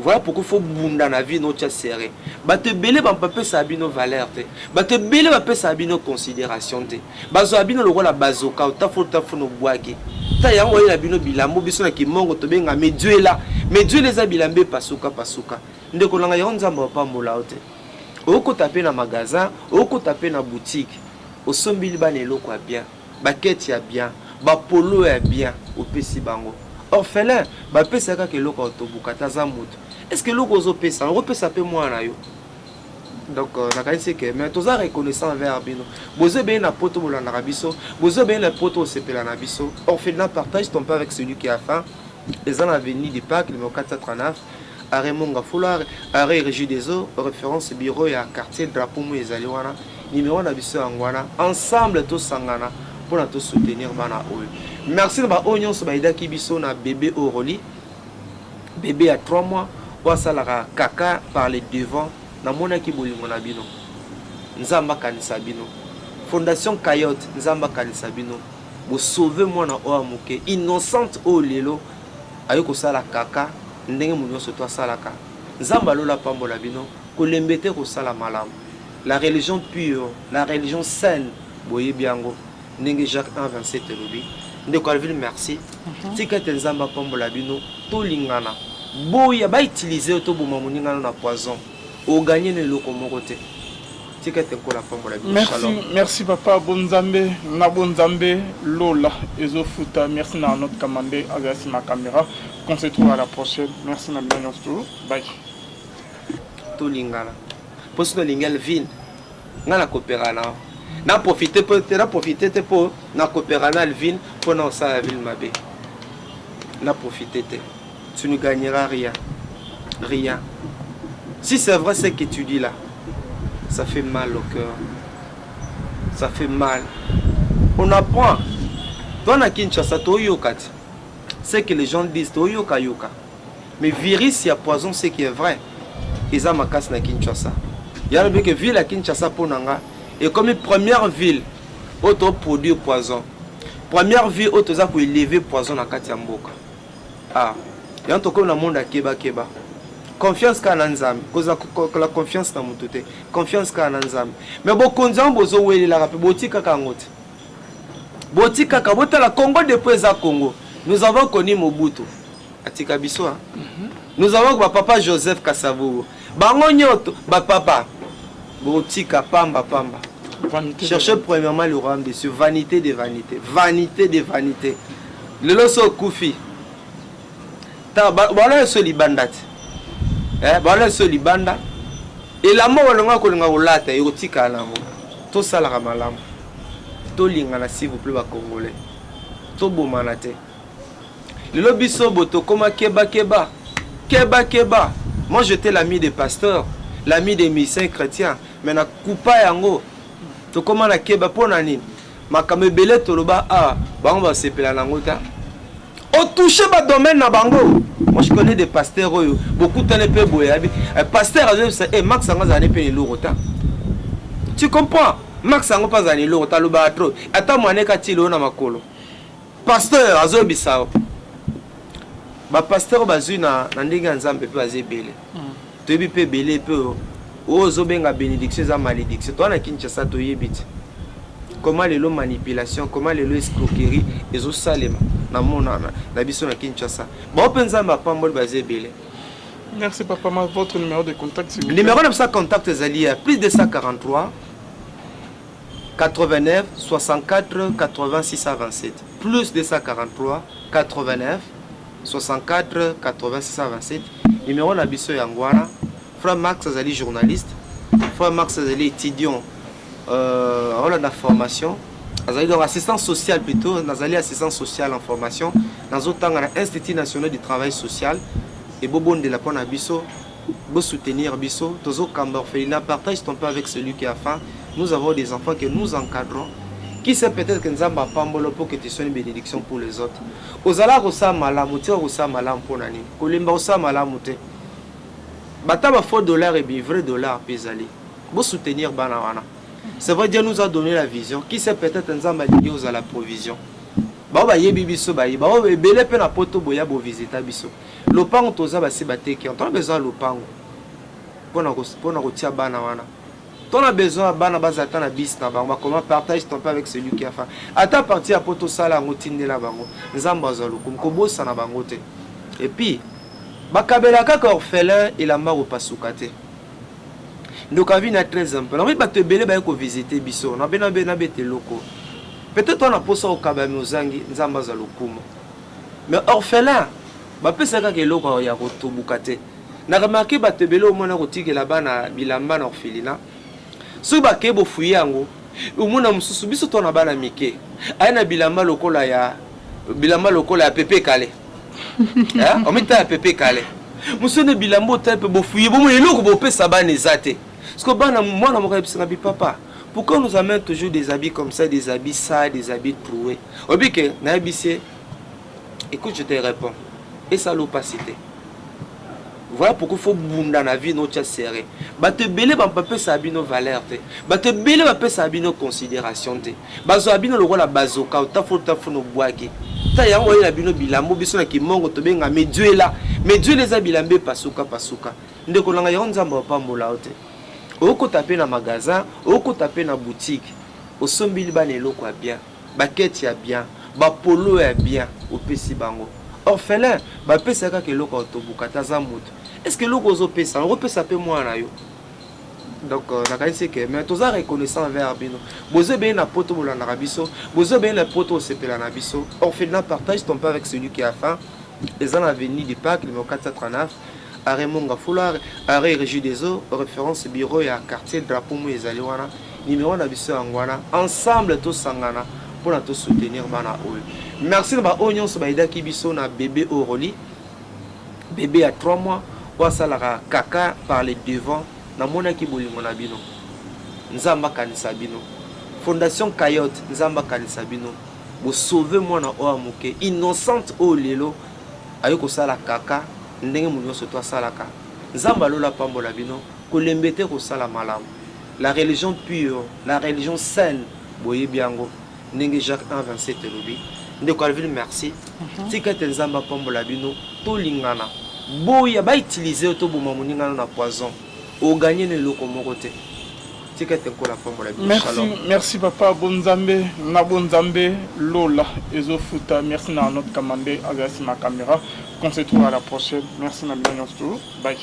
Voilà pourquoi faut bunda na vie notia serré. Bato ebele bapesa bino valeur te. Bato ebele bapesa bino considération te. Bazwa bino lokola bazoka otafo otafo no bwaki. Ta yango oye na bino bilambo biso na kimongo tobenga meduela. Meduela eza bilamba epasuka pasuka. Ndeko nanga yango Nzambe apambola yo te. Okota pe na magasin, okota pe na boutique. Osombili bana eloko ya bien, bakete ya bien, bapolo ya bien, opesi bango. Orphelin bapesa kaka eloko ya kotobuka te, aza moto. Est-ce que eloko ozopesa, okopesa pe mwana na yo? Donc nakanisi ke mais toza reconnaissant envers bino. Bozo ebele na poto bolandaka biso, bozo ebele na poto osepela na biso. Orphelinat, partage ton pain avec celui qui a faim. Eza na avenue du Parc numéro 439, arrêt Monga Foulard, arrêt Régie des Eaux, référence bureau ya quartier Drapeau Mou ezali wana. Numéro na biso yango wana. Ensemble tosangana mpona tosoutenir bana oyo. Merci na baoyo nyonso bayedaki biso na bébé Oroli, bébé ya 3 mois oyo asalaka kaka par le devant. Namonaki bolingo na bino, Nzambe akanisa bino. Fondation Cayotte, Nzambe akanisa bino. Bosauve mwana oyo ya moke, innocente, oyo lelo aye kosala kaka ndenge moto nyonso to asalaka. Nzambe alola apambola bino. Kolembe te kosala malamu. La religion pure, la religion saine, boyebi yango ndenge Jacques 1 27 elobi. Ndeko Alvin, merci. Tika ete Nzambe apambola bino. Tolingana. Boya bautilize yo, toboma moningano na poison, oganye na eloko moko te. Tika ete Nkolo apambola bino. Merci. Shalom. Merci papa bonzambe na bonzambe lola ezofuta. Merci na notre commandé azala nsima caméra. Qu'on se trouve à la prochaine. Merci na bino nyonso. Bye. Tolingana, mpo soki olingi Alvin, ngai nakopera na na profite mpo te, na profite te mpo nakopera na Alvin mpo na osala ville mabe. Na profite te, tu ne gagneras rien, rien. Si c'est vrai ce que tu dis là, ça fait mal au cœur, ça fait mal. On apprend toi na Kinshasa, toyoka ti ce que les gens disent, toyoka yoka. Mais virus ya poison, ce qui est vrai, eza makasi na Kinshasa. Ya lobi ke ville ya Kinshasa, mpo na nga, ekomi première ville oyo toproduire poison, première ville oyo toza koélever poison na kati ya mboka. Ah, yango tokomi na monde ya kebakeba. Confiance kaka na Nzambe, kozala la confiance na motu te, confiance kaka na Nzambe. Mais bokonzi yango bozowelelaka mpe botikaka yango te, botikaka. Botala Congo, depuis eza Congo, nous avons connu Mobutu, atika biso. Nous avons bapapa Joseph Kasavubu, bango nyonso bapapa botika pamba pamba. Vanité. Cherchez premièrement le royaume des cieux. Vanité de vanité, vanité de vanité. Lelo so okufi, ta bala so libanda te. Eh, bala so libanda, elamba balonga kolinga kolata ekotikala nango. Tosalaka malamu, tolingana s'il vous plaît bacongolais, tobomana te. Lelo biso bo tokóma keba keba keba keba. Moi, j'étais l'ami des pasteurs, l'ami des musiciens chrétiens, mais na kupa yango tokóma na keba. Mpo na nini? Makambo ebele toloba awa, bango basepela nango ta otouche badomaine na bango. Moi, je connais des pasteurs oyo bokutani mpe boye, abi pasteur azoyebisa e Max yango azala ne mpe na eloko ta. Tu comprends? Max yango mpe azala na eloko ta, alobaka trop, ata mwana ekatili oyo na makolo. Pasteur azoyebisa yo, bapasteur oyo bazwi na ndenge ya Nzambe mpe baza ebele. Toyebi mpe ebele mpe oyo ozobenga bénédiction eza malédiction. Toza na Kinshasa, toyebi te comment lelo manipulation, comment lelo escroquerie ezosalema na mona na biso na Kinshasa. Bao mpe Nzambe apamboli, baza ebele. Merci papa. Ma, votre numéro de contact, s'il vous plaît. Numéro na biso ya contact ezali ya plus 243 89 64 80 627, plus 243 89 64 80 627. Numéro na biso yango wana. Frère Max azali journaliste, frère Max azali étudiant, aolanda formation, azali donc assistant social plutôt. Nazali assistant social en formation, nazotanga na Institut national du travail social. Ebobondela mpo na biso, bosoutenir biso. Tozokamba orphelinat. Partage ton pain avec celui qui a faim. Nous avons des enfants que nous encadrons. Qui sait, peut-être que Nzambe apambolo pour que tu sois une bénédiction pour les autres. Ozala kosala malamu, tika kosala malamu. Mpo na nini kolemba kosala malamu te? Bata bafaux dollar ebi vrai dollar mpe ezali. Bosoutenir bana wana. C'est vrai, Dieu nous a donné la vision. Qui sait, peut-être Nzambe alingi ozala provision. Bao bayebi biso, bayebi bao ebele mpe na poto. Boya bovisita biso. Lopango toza basi bateki, tona besoin ya lopango mpona kotia bana wana. Tona besoin ya bana bazala ata na bisi na bango. Bakoma partage ton pain avec celui qui a faim. Ata partir ya po tosala yango, tindela bango, Nzambe azwa lokumu. Kobosana bango te. Et puis bakabela kaka orphelin elamba kopasuka te. Ndoka vi na très peu nabi bato ebele baye kovisite biso nabe nabeta eloko. Peut-être wana mposa okaba, me ozangi. Nzambe azwa lokumu. Mais orphelin bapesa kaka eloko ya kotobuka te. Na remarquer bato ebele omona kotikela bana bilamba na orphelinat, soki bakei bofuye yango, omona mosusu biso to na bana mike aye na bilamba lokola ya bilamba lokola ya pepe kale, omita ya pepe kale. Mosusu na bilamba otala mpe bofuye, bomona eloko bopesa bana eza te. Parce que bana, mwana moko ayebisanga bi papa. Pourquoi on nous amène toujours des habits comme ça, des habits sales, des habits troués? Oyebi ke nayebisi ye, écoute, je te réponds, esala yo pasi te. Voilà pourquoi faut bunda na vie no tia serré. Bato ebele ba bapesaka bino valeur te. Bato ebele bapesaka bino considération te. Bazwa bino lokola bazoka, otafo otafo no bwaki. Ta yango oyela bino bilambo biso na kimongo tobenga meduela. Meduela eza bilamba epasuka pasuka. Ndeko nanga yango Nzambe apambola yo te. Okota pe na magasin, okota pe na boutique, osombili bana eloko ya bien, ba keti ya bien, ba polo ya bien opesi bango. Orphelin bapesa kaka eloko ya kotoboka te aza mutu. Est ce que eloko ozo pesa okopesa pe mwana na yo? Donc nakanisi que mais toza reconnaissant envers bino. Bozo ebele na poto bolandaka biso, bozo ebele na poto osepela na biso. Orphelinat partage ton pain avec celui qui a faim. Eza na avenue du Parc numéro 439. Arrêt Monga Foulard, arrêt Régie des eaux, référence bureau ya quartier drapeau mu ezali wana, numéro na biso yango wana, ensemble tosangana pona to soutenir bana oyo. Merci na ba oyo nyonso ba aidaki biso na bebe Oroli, bebe ya 3 mois oyo asalaka kaka par le devant, namonaki bolingo na bino. Nzambe akanisa bino. Fondation Cayotte, Nzambe akanisa bino. Bo sauver mwana oyo ya moke, innocente oyo lelo aye kosala kaka ndenge moto nyonso to asalaka. Nzambe ya lola apambola bino, kolembe te kosala malamu. La religion pure, la religion saine, boyebi yango ndenge Jacques 1,27 elobi. Ndeko Alvine merci. Tika ete Nzambe apambola bino, tolingana. Boya ba utiliser yo toboma moninga no na poison. O gagner no eloko moko te. Tika ete Nkolo apambola bino. Merci, Shalom. merci papa bonzambe na bonzambe lola ezofuta merci na Arnaud Kamande azali sima camera qu'on se trouve à la prochaine merci na bino nyonso bye.